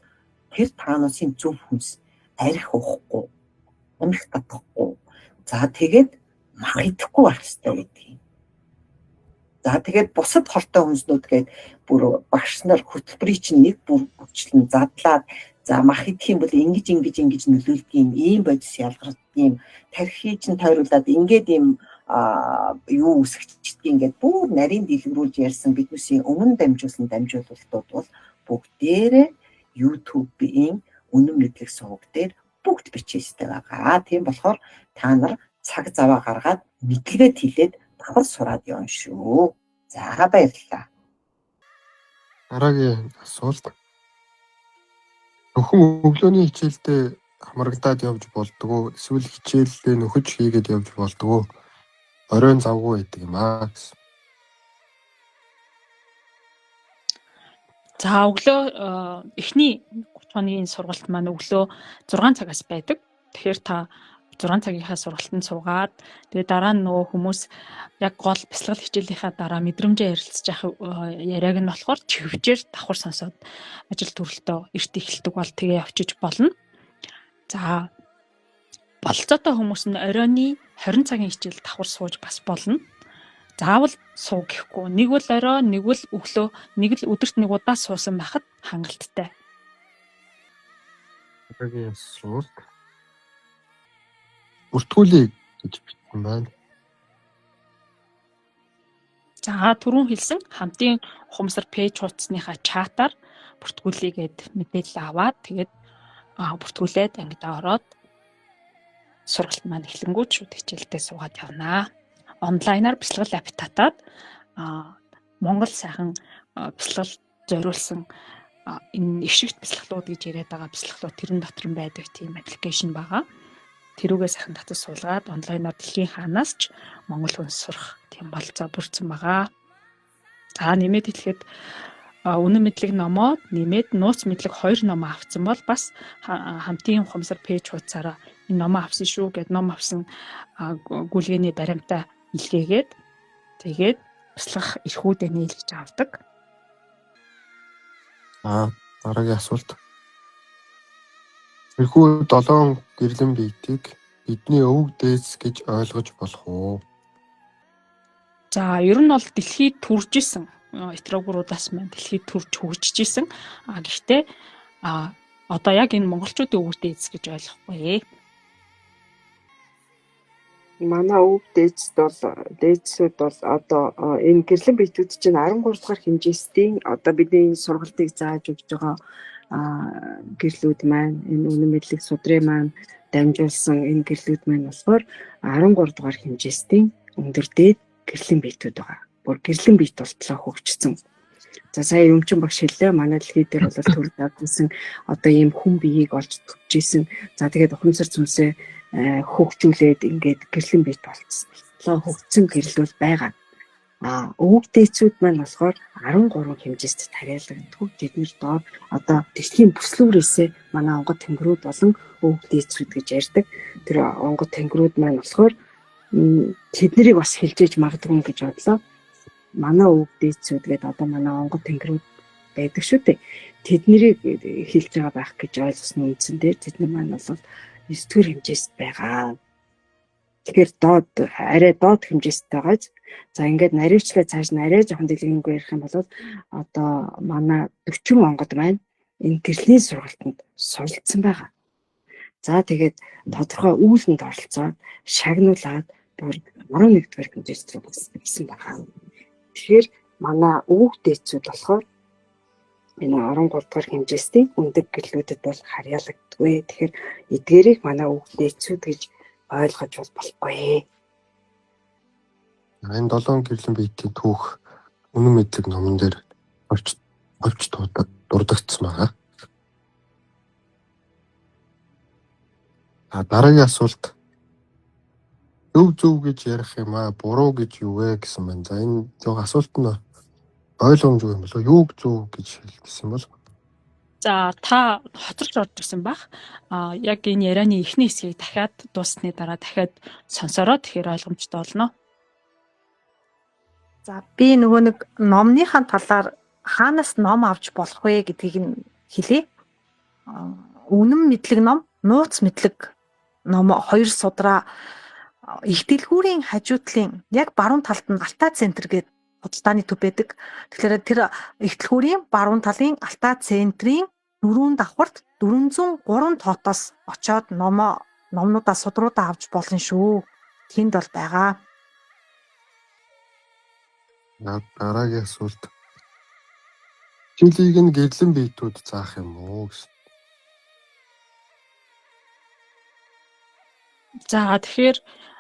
тэр таанусын зөв хүнс арх уухгүй, амх татахгүй. За тэгээд мах идэхгүй байх хэрэгтэй гэдэг юм. За тэгээд бусад хортой хүнснүүд гээд бүр багш нар хөтөлбөрийг чинь нэг бүр бүчлэн задлаад за мах идэх юм бол ингэж ингэж ингэж нөлөөлдөг юм, ийм бодис ялгардаг юм, тархи чинь тойруулаад ингээд ийм юу үсгчдэг ингээд бүр нарийн дэлгэрүүлж ярьсан биднээсийн өмнө дамжуулсан дамжуулалтууд бол бүгдээрээ YouTube-ийн үнэн мэдлэг суваг дээр бүгд бичээстэй байгаа. Тийм болохоор та нар цаг заваа гаргаад мэдлэгээ тэлээд давхар сураад явна шүү. За баярлалаа. Дараагийн асуулт. Нөхөн өглөөний хичээлдээ хамрагдаад явж болдгоо эсвэл хичээлдээ нөхөж хийгээд явж болдгоо. Оройн завгүй байдаг юм аа гэсэн. За өглөө эхний 30 хоногийн сургалт маань өглөө 6 цагаас байдаг. Тэгэхээр та 6 цагийнхаа сургалтанд суугаад тэгээ дараа нь нөгөө хүмүүс яг гол бясалгал хичээлийнхаа дараа мэдрэмжээ ярилцж явах яриаг нь болохоор чивчээр давхар сонсоод ажил төрөлтөө эрт эхэлдэг бол тэгээ явчиж болно. За бололцоотой хүмүүс нь оройны 20 цагийн хичээл давхар сууж бас болно. Заавал суу гэхгүй. Нэг бол орой, нэг бол өглөө, нэг л өдөрт нэг удаа суусан байхад хангалттай. Дараагийн асуулт. Бүртгүүлье гэж бичсэн байна. За түрүүн хэлсэн хамтын ухамсар пэйж хуудасныхаа чатаар бүртгүүлье гэд мэдээлэл аваад тэгээд бүртгүүлээд ангидаа ороод сургалт маань эхлэнгүүт шууд хичээлдээ суугаад явнаа. Онлайнаар бясалгал апп татаад Монгол сайхан бясалгал зориулсан Энэ ишигт бяцлаглууд гэж яриад байгаа бяцлаглууд тэрэн дотор нь байдаг тийм application байгаа. Тэрүүгээ сайхан татаж суулгаад онлайнаар дэлхийн хаанаас ч монгол хүн сурах тийм бололцоо бүрдсэн байгаа. За, нэмээд хэлэхэд үнэн мэдлэг номоо нэмээд нууц мэдлэг хоёр номоо авсан бол бас хамтын ухамсар page хуудасаараа энэ номоо авсан шүү гэд ном авсан гүйлгээний баримтаа илгээгээд, тэгээд туслах эрхүүдээ нийлгэж авдаг. Аа, дараагийн асуулт. Тэрхүү долоон гэрлэн биетийг бидний өвөг дээдс гэж ойлгож болох уу? За, ер нь бол дэлхийд төрж исэн этрогуруудаас маань дэлхийд төрж хөгжиж исэн. А гэхдээ одоо яг энэ монголчуудын өвөг дээдс гэж ойлгохгүй. Манай өвөг дээдсд бол дээдсүүд бол одоо энэ гэрлэн биетүүд чинь 13 дугаар хэмжээстийн одоо бидний энэ сургалтыг зааж өгч байгаа гэрлүүд маань, энэ үнэн мэдлэг судрын маань дамжуулсан энэ гэрлүүд маань болохоор 13 дугаар хэмжээстийн өндөр дээд гэрлэн биетүүд байгаа. Бүр гэрлэн биет болтлоо хөгжсөн. За, сая Юмчин багш хэллээ. Манай дэлхий дээр бол төрж авсан одоо ийм хүн биеийг олж төрж. За, тэгээд ухамсар сүнсээ хөгжүүлээд ингээд гэрлэн биет болцсон. Хөгжсөн гэрэл бол байгаа. А өвөг дээдсүүд маань болохоор 13 хэмжээст тариалагддаг. Тэд нэр доор одоо дэлхийн бүслүүрээсээ манай онгод тэнгэрүүд болон өвөг дээдсүүд гэж ярьдаг. Тэр онгод тэнгэрүүд маань болохоор тэднийг бас хилжээж магадгүй гэж бодлоо. Манай өвөг дээдсүүд гэдэг одоо манай онгод тэнгэрүүд байдаг шүү дээ. Тэднийг хилж байгаа байх гэж ойлгосон үндсэн дээр тэд нар маань бол 9 дугаар хэмжээст байгаа. Тэгэхээр доод, арай доод хэмжээст байгаа. За, ингээд наривчлаа цааш нь арай жоохон дэлгэрэнгүй ярих юм бол одоо манай 40 онгод маань энэ гэрлийн сургалтанд суралцсан байгаа. За, тэгээд тодорхой үүлэнд оролцоод шагнуулаад бүр 11 дугаар хэмжээст рүү гэсэн байгаа. Тэгэхээр манай өвөг дээдсүүд болохоор энэ 13 дугаар хэмжээстийн өндөр гэрлүүдэд бол харьяалагддаггүй. Тэгэхээр эдгээрийг манай өвөг дээдсүүд гэж ойлгож бол болохгүй. Энэ долоон гэрлэн биетийн түүх үнэн мэдлэг номон дээр орч орч дурдагдсан байгаа. А дараагийн асуулт, зөв зөв гэж ярих юм аа, буруу гэж юу вэ гэсэн байна. За, энэ жоо асуулт нь ойлгомжгүй юм болоо, юуг зөв гэж хэлсэн бол? За, та хоцорч орж ирсэн бах. А яг энэ ярианы эхний хэсгийг дахиад дууссаны дараа дахиад сонсороо, тэгэхээр ойлгомжтой болно. За, би нөгөө нэг номныхаа талаар хаанаас ном авч болох вэ гэдгийг нь хэлье. Үнэн мэдлэг ном, нууц мэдлэг ном хоёр судраа их дэлгүүрийн хажуутлын яг баруун талд нь Алтай центр гэдэг худалдааны төв байдаг. Тэгэхээр тэр их дэлгүүрийн баруун талын Алтай центрийн дөрвөн давхарт 403 тоотоос очоод номоо, номнуудаа, судруудаа авч болно шүү. Тэнд бол байгаа. Дараагийн асуулт. Хичээлийг нь гэрлэн биетүүд заах юм уу гэсэн. За, тэгэхээр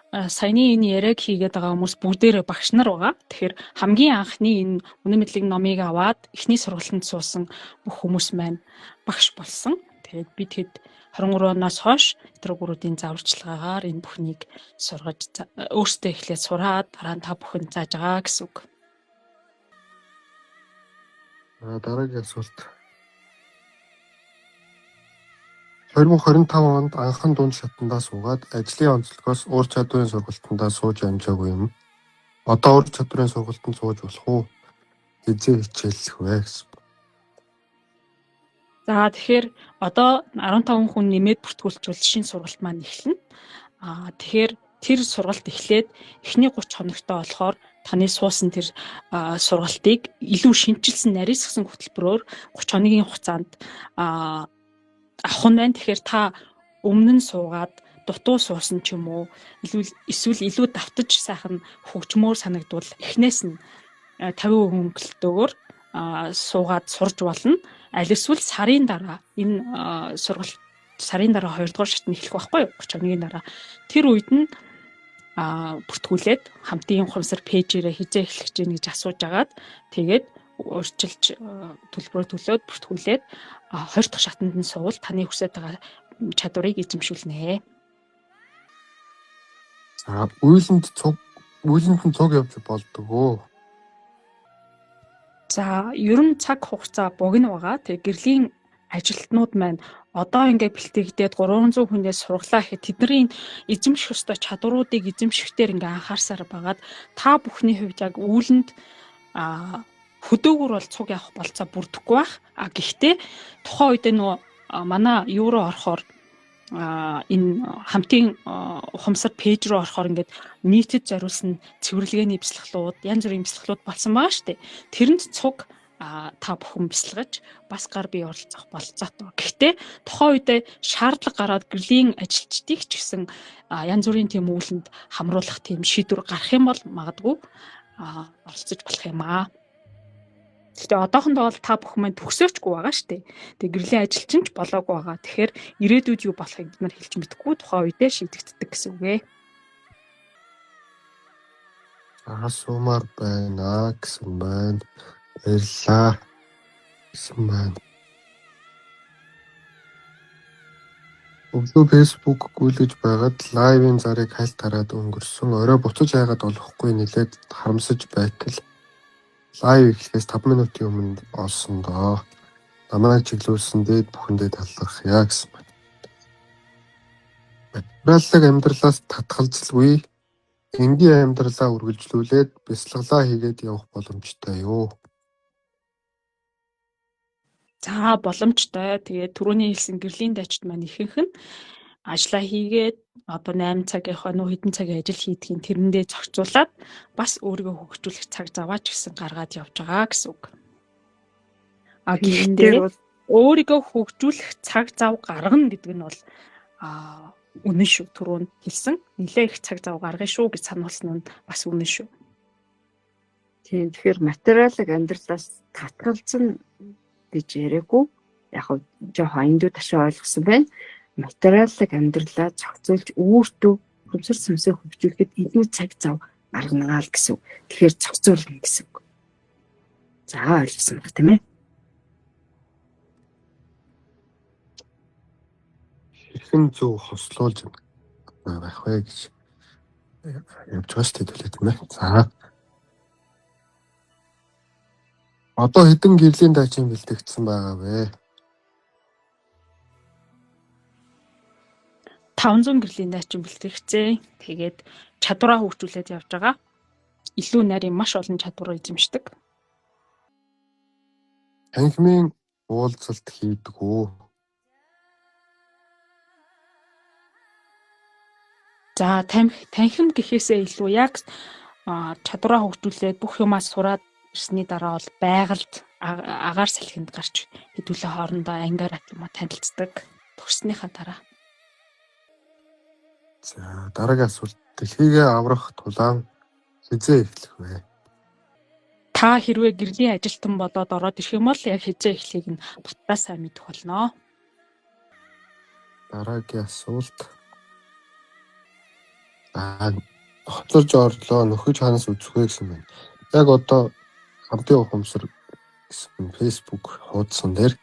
саяны энэ яриаг хийгээд байгаа хүмүүс бүгдээрээ багш нар байгаа. Тэгэхээр хамгийн анхны энэ үнэн мэдлэг номыг аваад эхний сургалтанд суусан бүх хүмүүс маань багш болсон. Тэгээд би тэгэд 23 оноос хойш гетерогуруудын зааварчилгаагаар энэ бүхнийг сургаж, өөрсдөө эхлээд сураад, дараа нь та бүхэн зааж байгаа гэсэн үг. Дараагийн асуулт. 2025 онд анхан дунд шатандаа суугаад ажлын онцлогоос ур чадварын сургалтандаа сууж амжаагүй юм. Одоо ур чадварын сургалтанд сууж болох уу? Хэзээ хичээллэх вэ гэсэн. За, тэгэхээр одоо 15 хүн нэмээд бүртгүүлчихвэл шинэ сургалт маань эхэлнэ. Тэгэхээр тэр сургалт эхлээд эхний 30 хоногтой болохоор таны суусан тэр сургалтыг илүү шинэчилсэн, нарийсгсан хөтөлбөрөөр 30 хоногийн хугацаанд авах нь байна. Тэгэхээр та өмнө нь суугаад дутуу суусан ч юм уу, илүү эсвэл илүү давтаж сайхан хөгжмөөр санагдвал эхнээс нь 50% хөнгөлөлтөөр суугаад сурж болно. Аль эсвэл сарын дараа, энэ сургалт сарын дараа 2 дугаар шатны эхлэх байхгүй юу? 30 хоногийн дараа. Тэр үед нь бүртгүүлээд хамтын ухамсар page-ээрээ хэзээ эхлэх гэж байна гэж асууж агаад, тэгээд урьдчилж төлбөрөө төлөөд бүртгүүлээд 2 дахь шатанд нь суувал таны хүсэж байгаа чадварыг эзэмшүүлнэ. За, үйлэнд нь цуг явж болдог уу? За, ер нь цаг хугацаа богино байгаа. Тэгээ гэрлийн ажилтнууд маань одоо ингээ бэлтгэгдээд 300 хүнээс сургалаа гэхэд тэдний эзэмших ёстой чадваруудыг эзэмшихдээ ингээ анхаарсаар байгаад та бүхний хувьд яг үүлэнд хөдөөгөр бол цуг явах болцоо бүрдэхгүй байх. А гэхдээ тухайн үед нөгөө манай юу руу орохоор энэ хамтын ухамсар пэйж рүү орохоор ингээд нийтэд зориулсан цэвэрлэгээний бяцлаглууд, янз бүрийн бяцлаглууд болсон байгаа шүү дээ. Тэрэнд цуг та бүхэн бясалгаж бас гар бие оролцох болцоотой. Гэхдээ тухайн үедээ шаардлага гараад гэрлийн ажилчдыг ч гэсэн янз бүрийн тийм үүлэнд хамруулах тийм шийдвэр гарах юм бол магадгүй оролцож болох юм аа. Гэхдээ одоохондоо бол та бүхэн маань төгсөөчгүй байгаа шүү дээ. Тэгээ гэрлийн ажилчин ч болоогүй байгаа. Тэгэхээр ирээдүйд юу болохыг бид нар хэлж мэдэхгүй, тухайн үедээ шийдэгддэг гэсэн үг ээ. Асуумаар байна гэсэн байна. Баярлалаа гэсэн байна. Өглөө Facebook гүйлгэж байгаад лайвын зарыг хальт хараад өнгөрсөн. Орой буцаж хайгаад олохгүй нэлээд харамсаж байтал лайв эхлэхээс 5 минутын өмнө олсон доо. Намайг чиглүүлсэн дээд бүхэндээ талархъя гэсэн байна. Материаллык амьдралаас татгалзалгүй энгийн амьдралаа үргэлжлүүлээд бясалгалаа хийгээд явах боломжтой юу? За, боломжтой. Тэгээд түрүүний хэлсэн гэрлийн дайчид маань ихэнх нь ажлаа хийгээд одоо 8 цагийнхаа нөө хэдэн цагийн ажил хийдгийг тэрэндээ зохицуулаад бас өөрийгөө хөгжүүлэх цаг заваа ч гэсэн гаргаад явж байгаа гэсэн үг. А гэхдээ өөрийгөө хөгжүүлэх цаг зав гаргана гэдэг нь бол үнэн шүү. Түрүүн хэлсэн нэлээ их цаг зав гаргана шүү гэж сануулсан нь бас үнэн шүү. Тийм, тэгэхээр материалын амьдралаас татгалзан гэж яриаггүй. Яг нь жоохон эндүү ташаа ойлгосон байна. Материалын амьдралаа зохицуулж өөртөө хөмсөр сүнсээ хөгжүүлэхэд илүү цаг зав гаргана л гэсэн үг. Тэгэхээр зохицуулна гэсэн үг. За, ойлгосон байх тийм ээ. Хэрхэн зөв хослуулж байх вэ гэж явж байгаа шүү дээ тийм ээ. За. Одоо хэдэн гэрлийн дайчин бэлтгэгдсэн байгаа вэ? 500 гэрлийн дайчин бэлтгэгдсэн. Тэгээд чадвараа хөгжүүлээд явж байгаа. Илүү нарийн маш олон чадвар эзэмшдэг. Танхимын уулзалт хийдэг үү? За, танхим гэхээсээ илүү яг чадвараа хөгжүүлээд бүх юмаа сураад ирсний дараа бол байгальд агаар салхинд гарч хэдүүлээ хоорондоо ангиараа юм танилцдаг. Төгснөхийн дараа. За, дараагийн асуулт. Дэлхийгээ аврах тулаан хэзээ эхлэх вэ? Та хэрвээ гэрлийн ажилтан болоод ороод ирэх юм бол яг хэзээ эхлэхийг нь баттаа сайн мэдэх болно. Дараагийн асуулт. Хоцорж орлоо нөхөж хаанаас үзэх вэ гэсэн байна. Яг одоо хамтын ухамсар гэсэн Facebook хуудсан дээр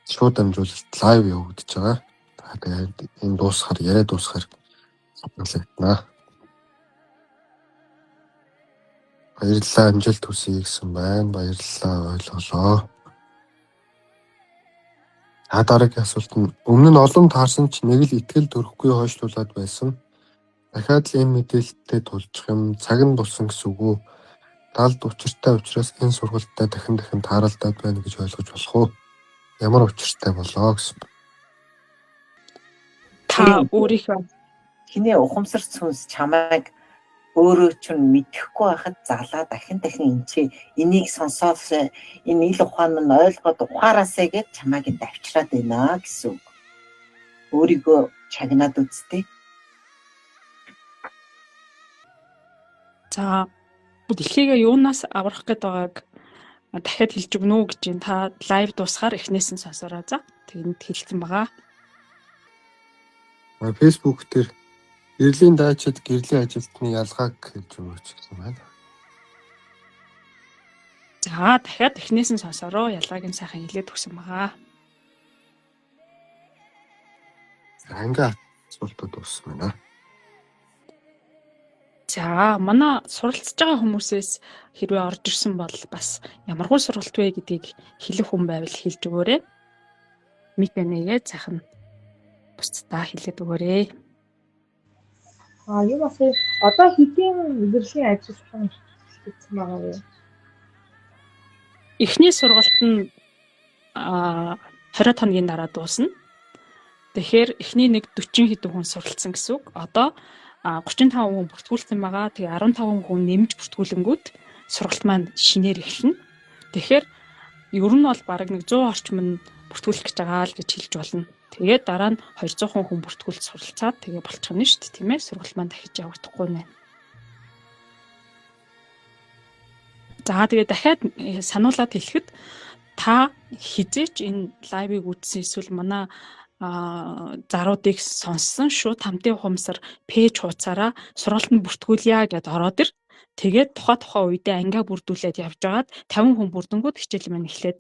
шууд дамжуулалт лайв явагдаж байгаа. Тэгээд энэ дуусахаар яриа дуусахаар хадгалагдана. Баярлалаа, амжилт хүсье гэсэн байна. Баярлалаа, ойлголоо. За, дараагийн асуулт нь өмнө нь олон таарсан ч нэг л итгэл төрөхгүй хойшлуулад байсан. Дахиад л энэ мэдээлэлтэй тулчих юм, цаг нь болсон гэсэн үг үү? Далд учиртай учраас энэ сургалттай дахин дахин тааралдаад байна гэж ойлгож болох уу? Ямар учиртай болоо гэсэн. Та өөрийнхөө хинээ ухамсар сүнс чамайг өөрөө ч мэдэхгүй байхад залаа дахин дахин энэ чи энийг сонсоосай, энэ ил ухаан нь ойлгоод ухаараасай гэж чамайг энд авчираад байна гэсэн үг. Өөрийгөө чагнаад үзтээ. За, дэлхийгээ юунаас аврах гээд байгааг дахиад хэлж өгнө үү гэж та лайв дуусахаар эхнээс нь сонсороо за. Тэнд хэлсэн байгаа. Facebook дээр гэрлийн даачид гэрлийн ажилтны ялгааг хэлж өгөөч гэсэн байна. За дахиад эхнээс нь сонсороо ялгааг нь сайхан хэлээд өгсөн байгаа. За ингээ асуултууд дууссан байна. За манай суралцж байгаа хүмүүсээс хэрвээ орж ирсэн бол бас ямархуу сургалт вэ гэдгийг хэлэх хүн байвал хэлж өгөөрэй. Mic нээгээд сайхан бусдаа хэлээд өгөөрэй. А юу бас одоо хэдийн гэрлийн ажилтан гэсэн байгаа вэ? Эхний сургалт нь 20 хоногийн дараа дуусна. Тэгэхээр эхний нэг 40 хэдэн хүн суралцсан гэсэн үг. Одоо 35 хүн бүртгүүлсэн байгаа. Тэгээ 15 хүн нэмж бүртгүүлэнгүүт сургалт маань шинээр эхэлнэ. Тэгэхээр ер нь бол бараг нэг 100 орчим нь бүртгүүлэх гэж байгаа л гэж хэлж болно. Тэгээд дараа нь 200 хүн бүртгүүлж суралцаад тэгээ болчихно шүү дээ, тийм ээ. Сургалт маань дахиж явагдахгүй нэ. За тэгээ дахиад сануулад хэлэхэд та хэзээ ч энэ live ыг үзсэн эсвэл манай заруудыг сонссон шууд хамтын ухамсар page хуудасаараа сургалтанд бүртгүүлье гэд ороод ир. Тэгээд тухай тухай үедээ ангиа бүрдүүлээд явж байгаад 50 хүн бүрдэнгүүт хичээл маань эхлээд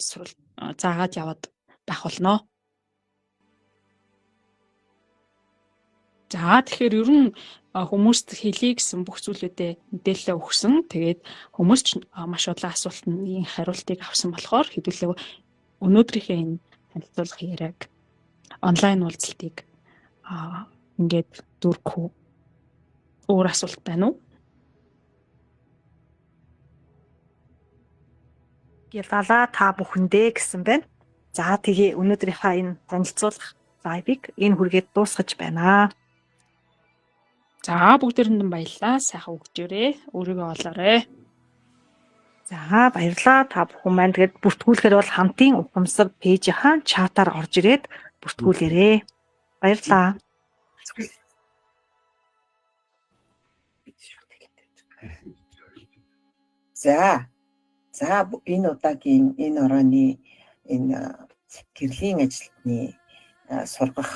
заагаад яваад байх болно. За тэгэхээр ер нь хүмүүст хэлье гэсэн бүх зүйлүүдээ мэдээлэлээ өгсөн. Тэгээд хүмүүс ч маш олон асуултны хариултыг авсан болохоор хэдүүлээ өнөөдрийнхээ энэ танилцуулга яриаг онлайн уулзалтыг ингээд дүрх үү? Өөр асуулт байна уу? Ялалаа та бүхэндээ гэсэн байна. За тэгээ өнөөдрийнхээ энэ танилцуулга live ыг энэ хүргээд дуусгаж байна. За бүгдээрэнд нь баярлалаа. Сайхан үгжээрэй. Өөрийгөө олоорой. За баярлалаа. Та бүхэн маань тэгээд бүртгүүлэхээр бол хамтын ухамсар page ийнхаа chat аар орж ирээд бүртгүүлээрэй. Баярлалаа. За. За энэ удаагийн энэ орооны энэ гэрлийн ажилтны сургах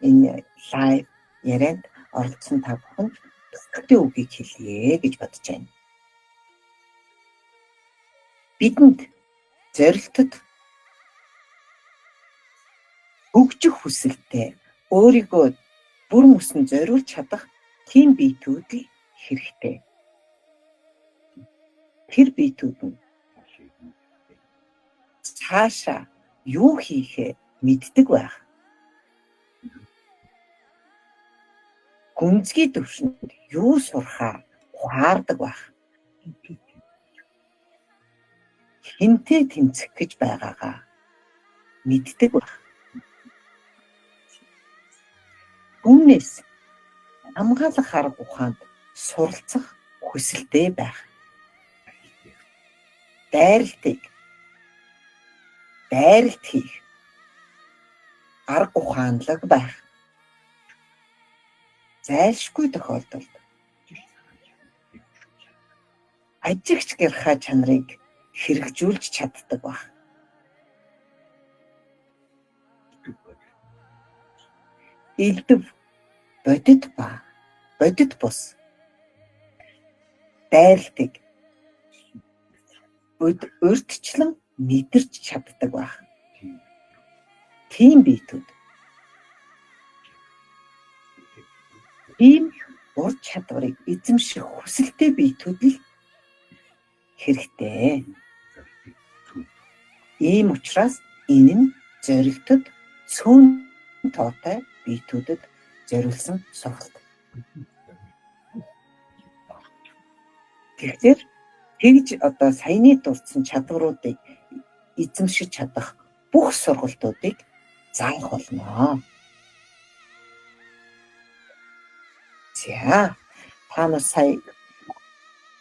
энэ live ярианд оролцсон та бүхэнд төгсгөлийн үгийг хэлье гэж бодож байна. Бидэнд зорилтод хөгжих хүсэлтэй өөрийгөө бүр мөсөн зориулж чадах тийм биетүүд л хэрэгтэй. Тэр биетүүд нь цаашаа юу хийхээ мэддэг байх. Гүнзгий түвшинд юу сурахаа ухаардаг байх. Хэнтэй тэмцэх гэж байгаагаа мэддэг байх. Үүнээс хамгаалах арга ухаанд суралцах хүсэлтэй байх. Дайралтыг дайралт хийх арга ухаанлаг байх. Зайлшгүй тохиолдолд ажигч гярхай чанарыг хэрэгжүүлж чаддаг байх. Элдэв бодит ба бодит бус дайралтыг урьдчилан мэдэрч чаддаг байх. Тийм биетүүд. Тийм ур чадварыг эзэмших хүсэлтэй биетүүд л хэрэгтэй. Ийм учраас энэ нь зорилтод цөөн тоотой биетүүдэд зориулсан сургалт. Тэгэхээр тэгж одоо саяны дурдсан чадваруудыг эзэмшиж чадах бүх сургалтуудыг заах болно. За та нар сая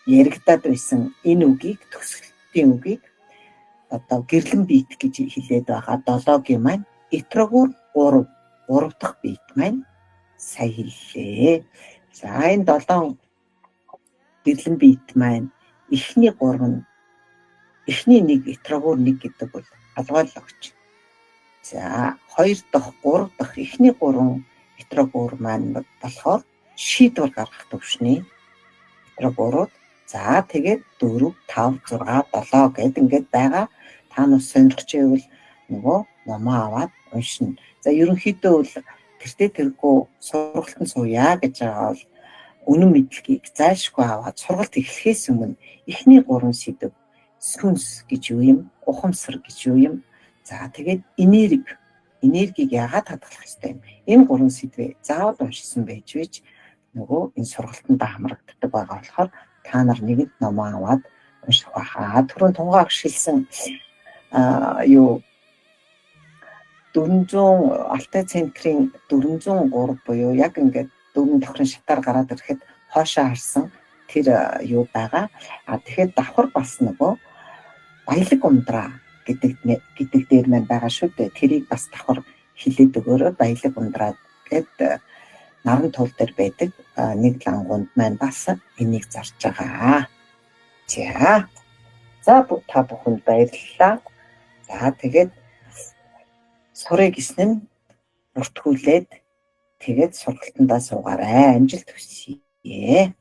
яригдаад байсан энэ үгийг төгсгөлтийн үгийг одоо гэрлэн биет гэж хэлээд байгаа долоогийн маань этрогоор 3 3 дахь биет маань сая хэллээ. За энэ 7 гэрлэн биет маань эхний 3 нь эхний 1 этрогоор 1 гэдэг бол толгойлогч. За 2 дахь 3 дахь эхний 3 этрогоор маань болохоор шийдвэр гаргах төвшний этрогоорууд. За тэгээд 4 5 6 7 гэд ингээд байгаа. Та нар сонирхож байвал нөгөө номоо аваад уншина. За ерөнхийдөө бол тэртээ тэргүй сургалтанд сууя гэж байгаа бол үнэн мэдлэгийг зайлшгүй аваад сургалт эхлэхээс өмнө эхний 3 сэдэв сүнс гэж юу юм, ухамсар гэж юу юм. За тэгээд энерги, энергийг яагаад хадгалах ёстой юм. Энэ 3 сэдвээ заавал уншсан байж бич нөгөө энэ сургалтанд хамрагддаг байгаа болохоор та нар нэгэнт номоо аваад унших байхаа. Түрүүн тунгаа агш хэлсэн юу 400 Алтай центрийн 403 буюу яг ингээд дөрвөн тохирон шатаар гараад ирэхэд хоошоо харсан тэр юу байгаа. А тэгэхээр давхар бас нөгөө баялаг ундраа гэдэг дээр маань байгаа шүү дээ. Тэрийг бас давхар хилээд өгөөрэй. Баялаг ундраа гэд наран туул дээр байдаг нэг лангуунд маань бас энийг зарж байгаа. За. За та бүхэнд баярлалаа. За тэгээд сурыг гэсэн нь бүртгүүлээд тэгээд сургалтандаа суугаарай. Амжилт хүсье.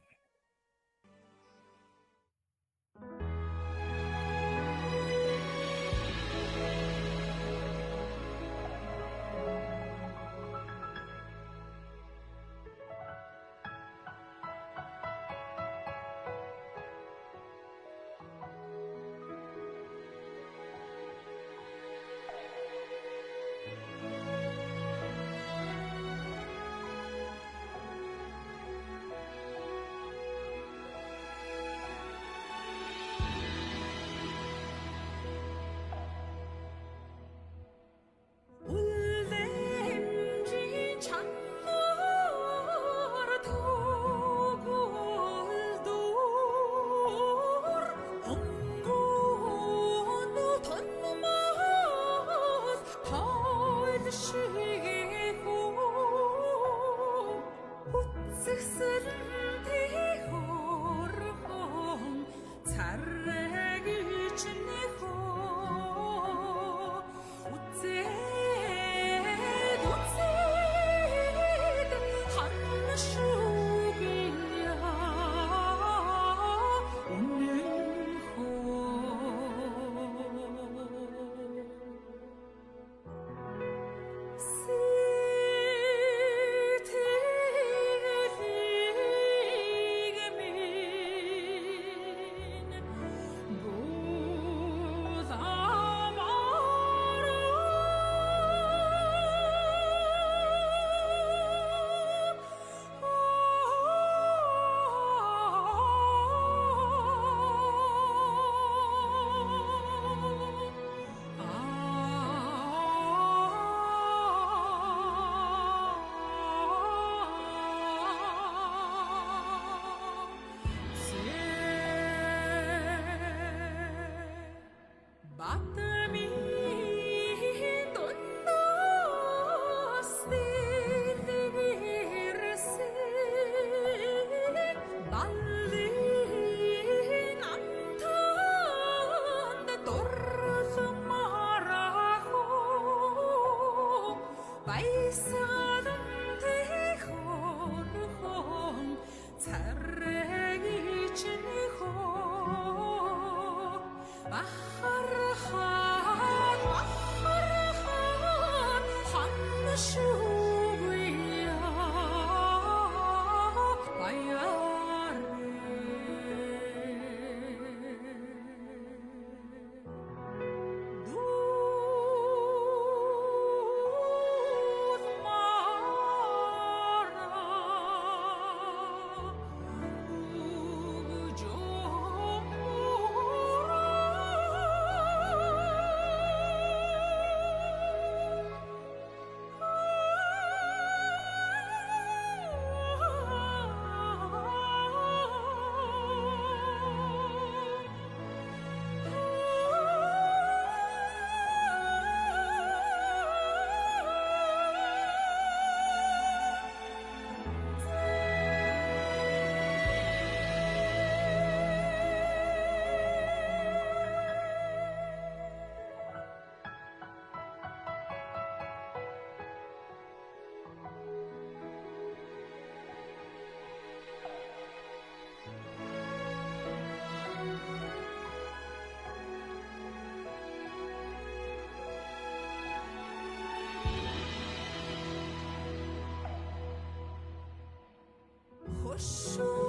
我说。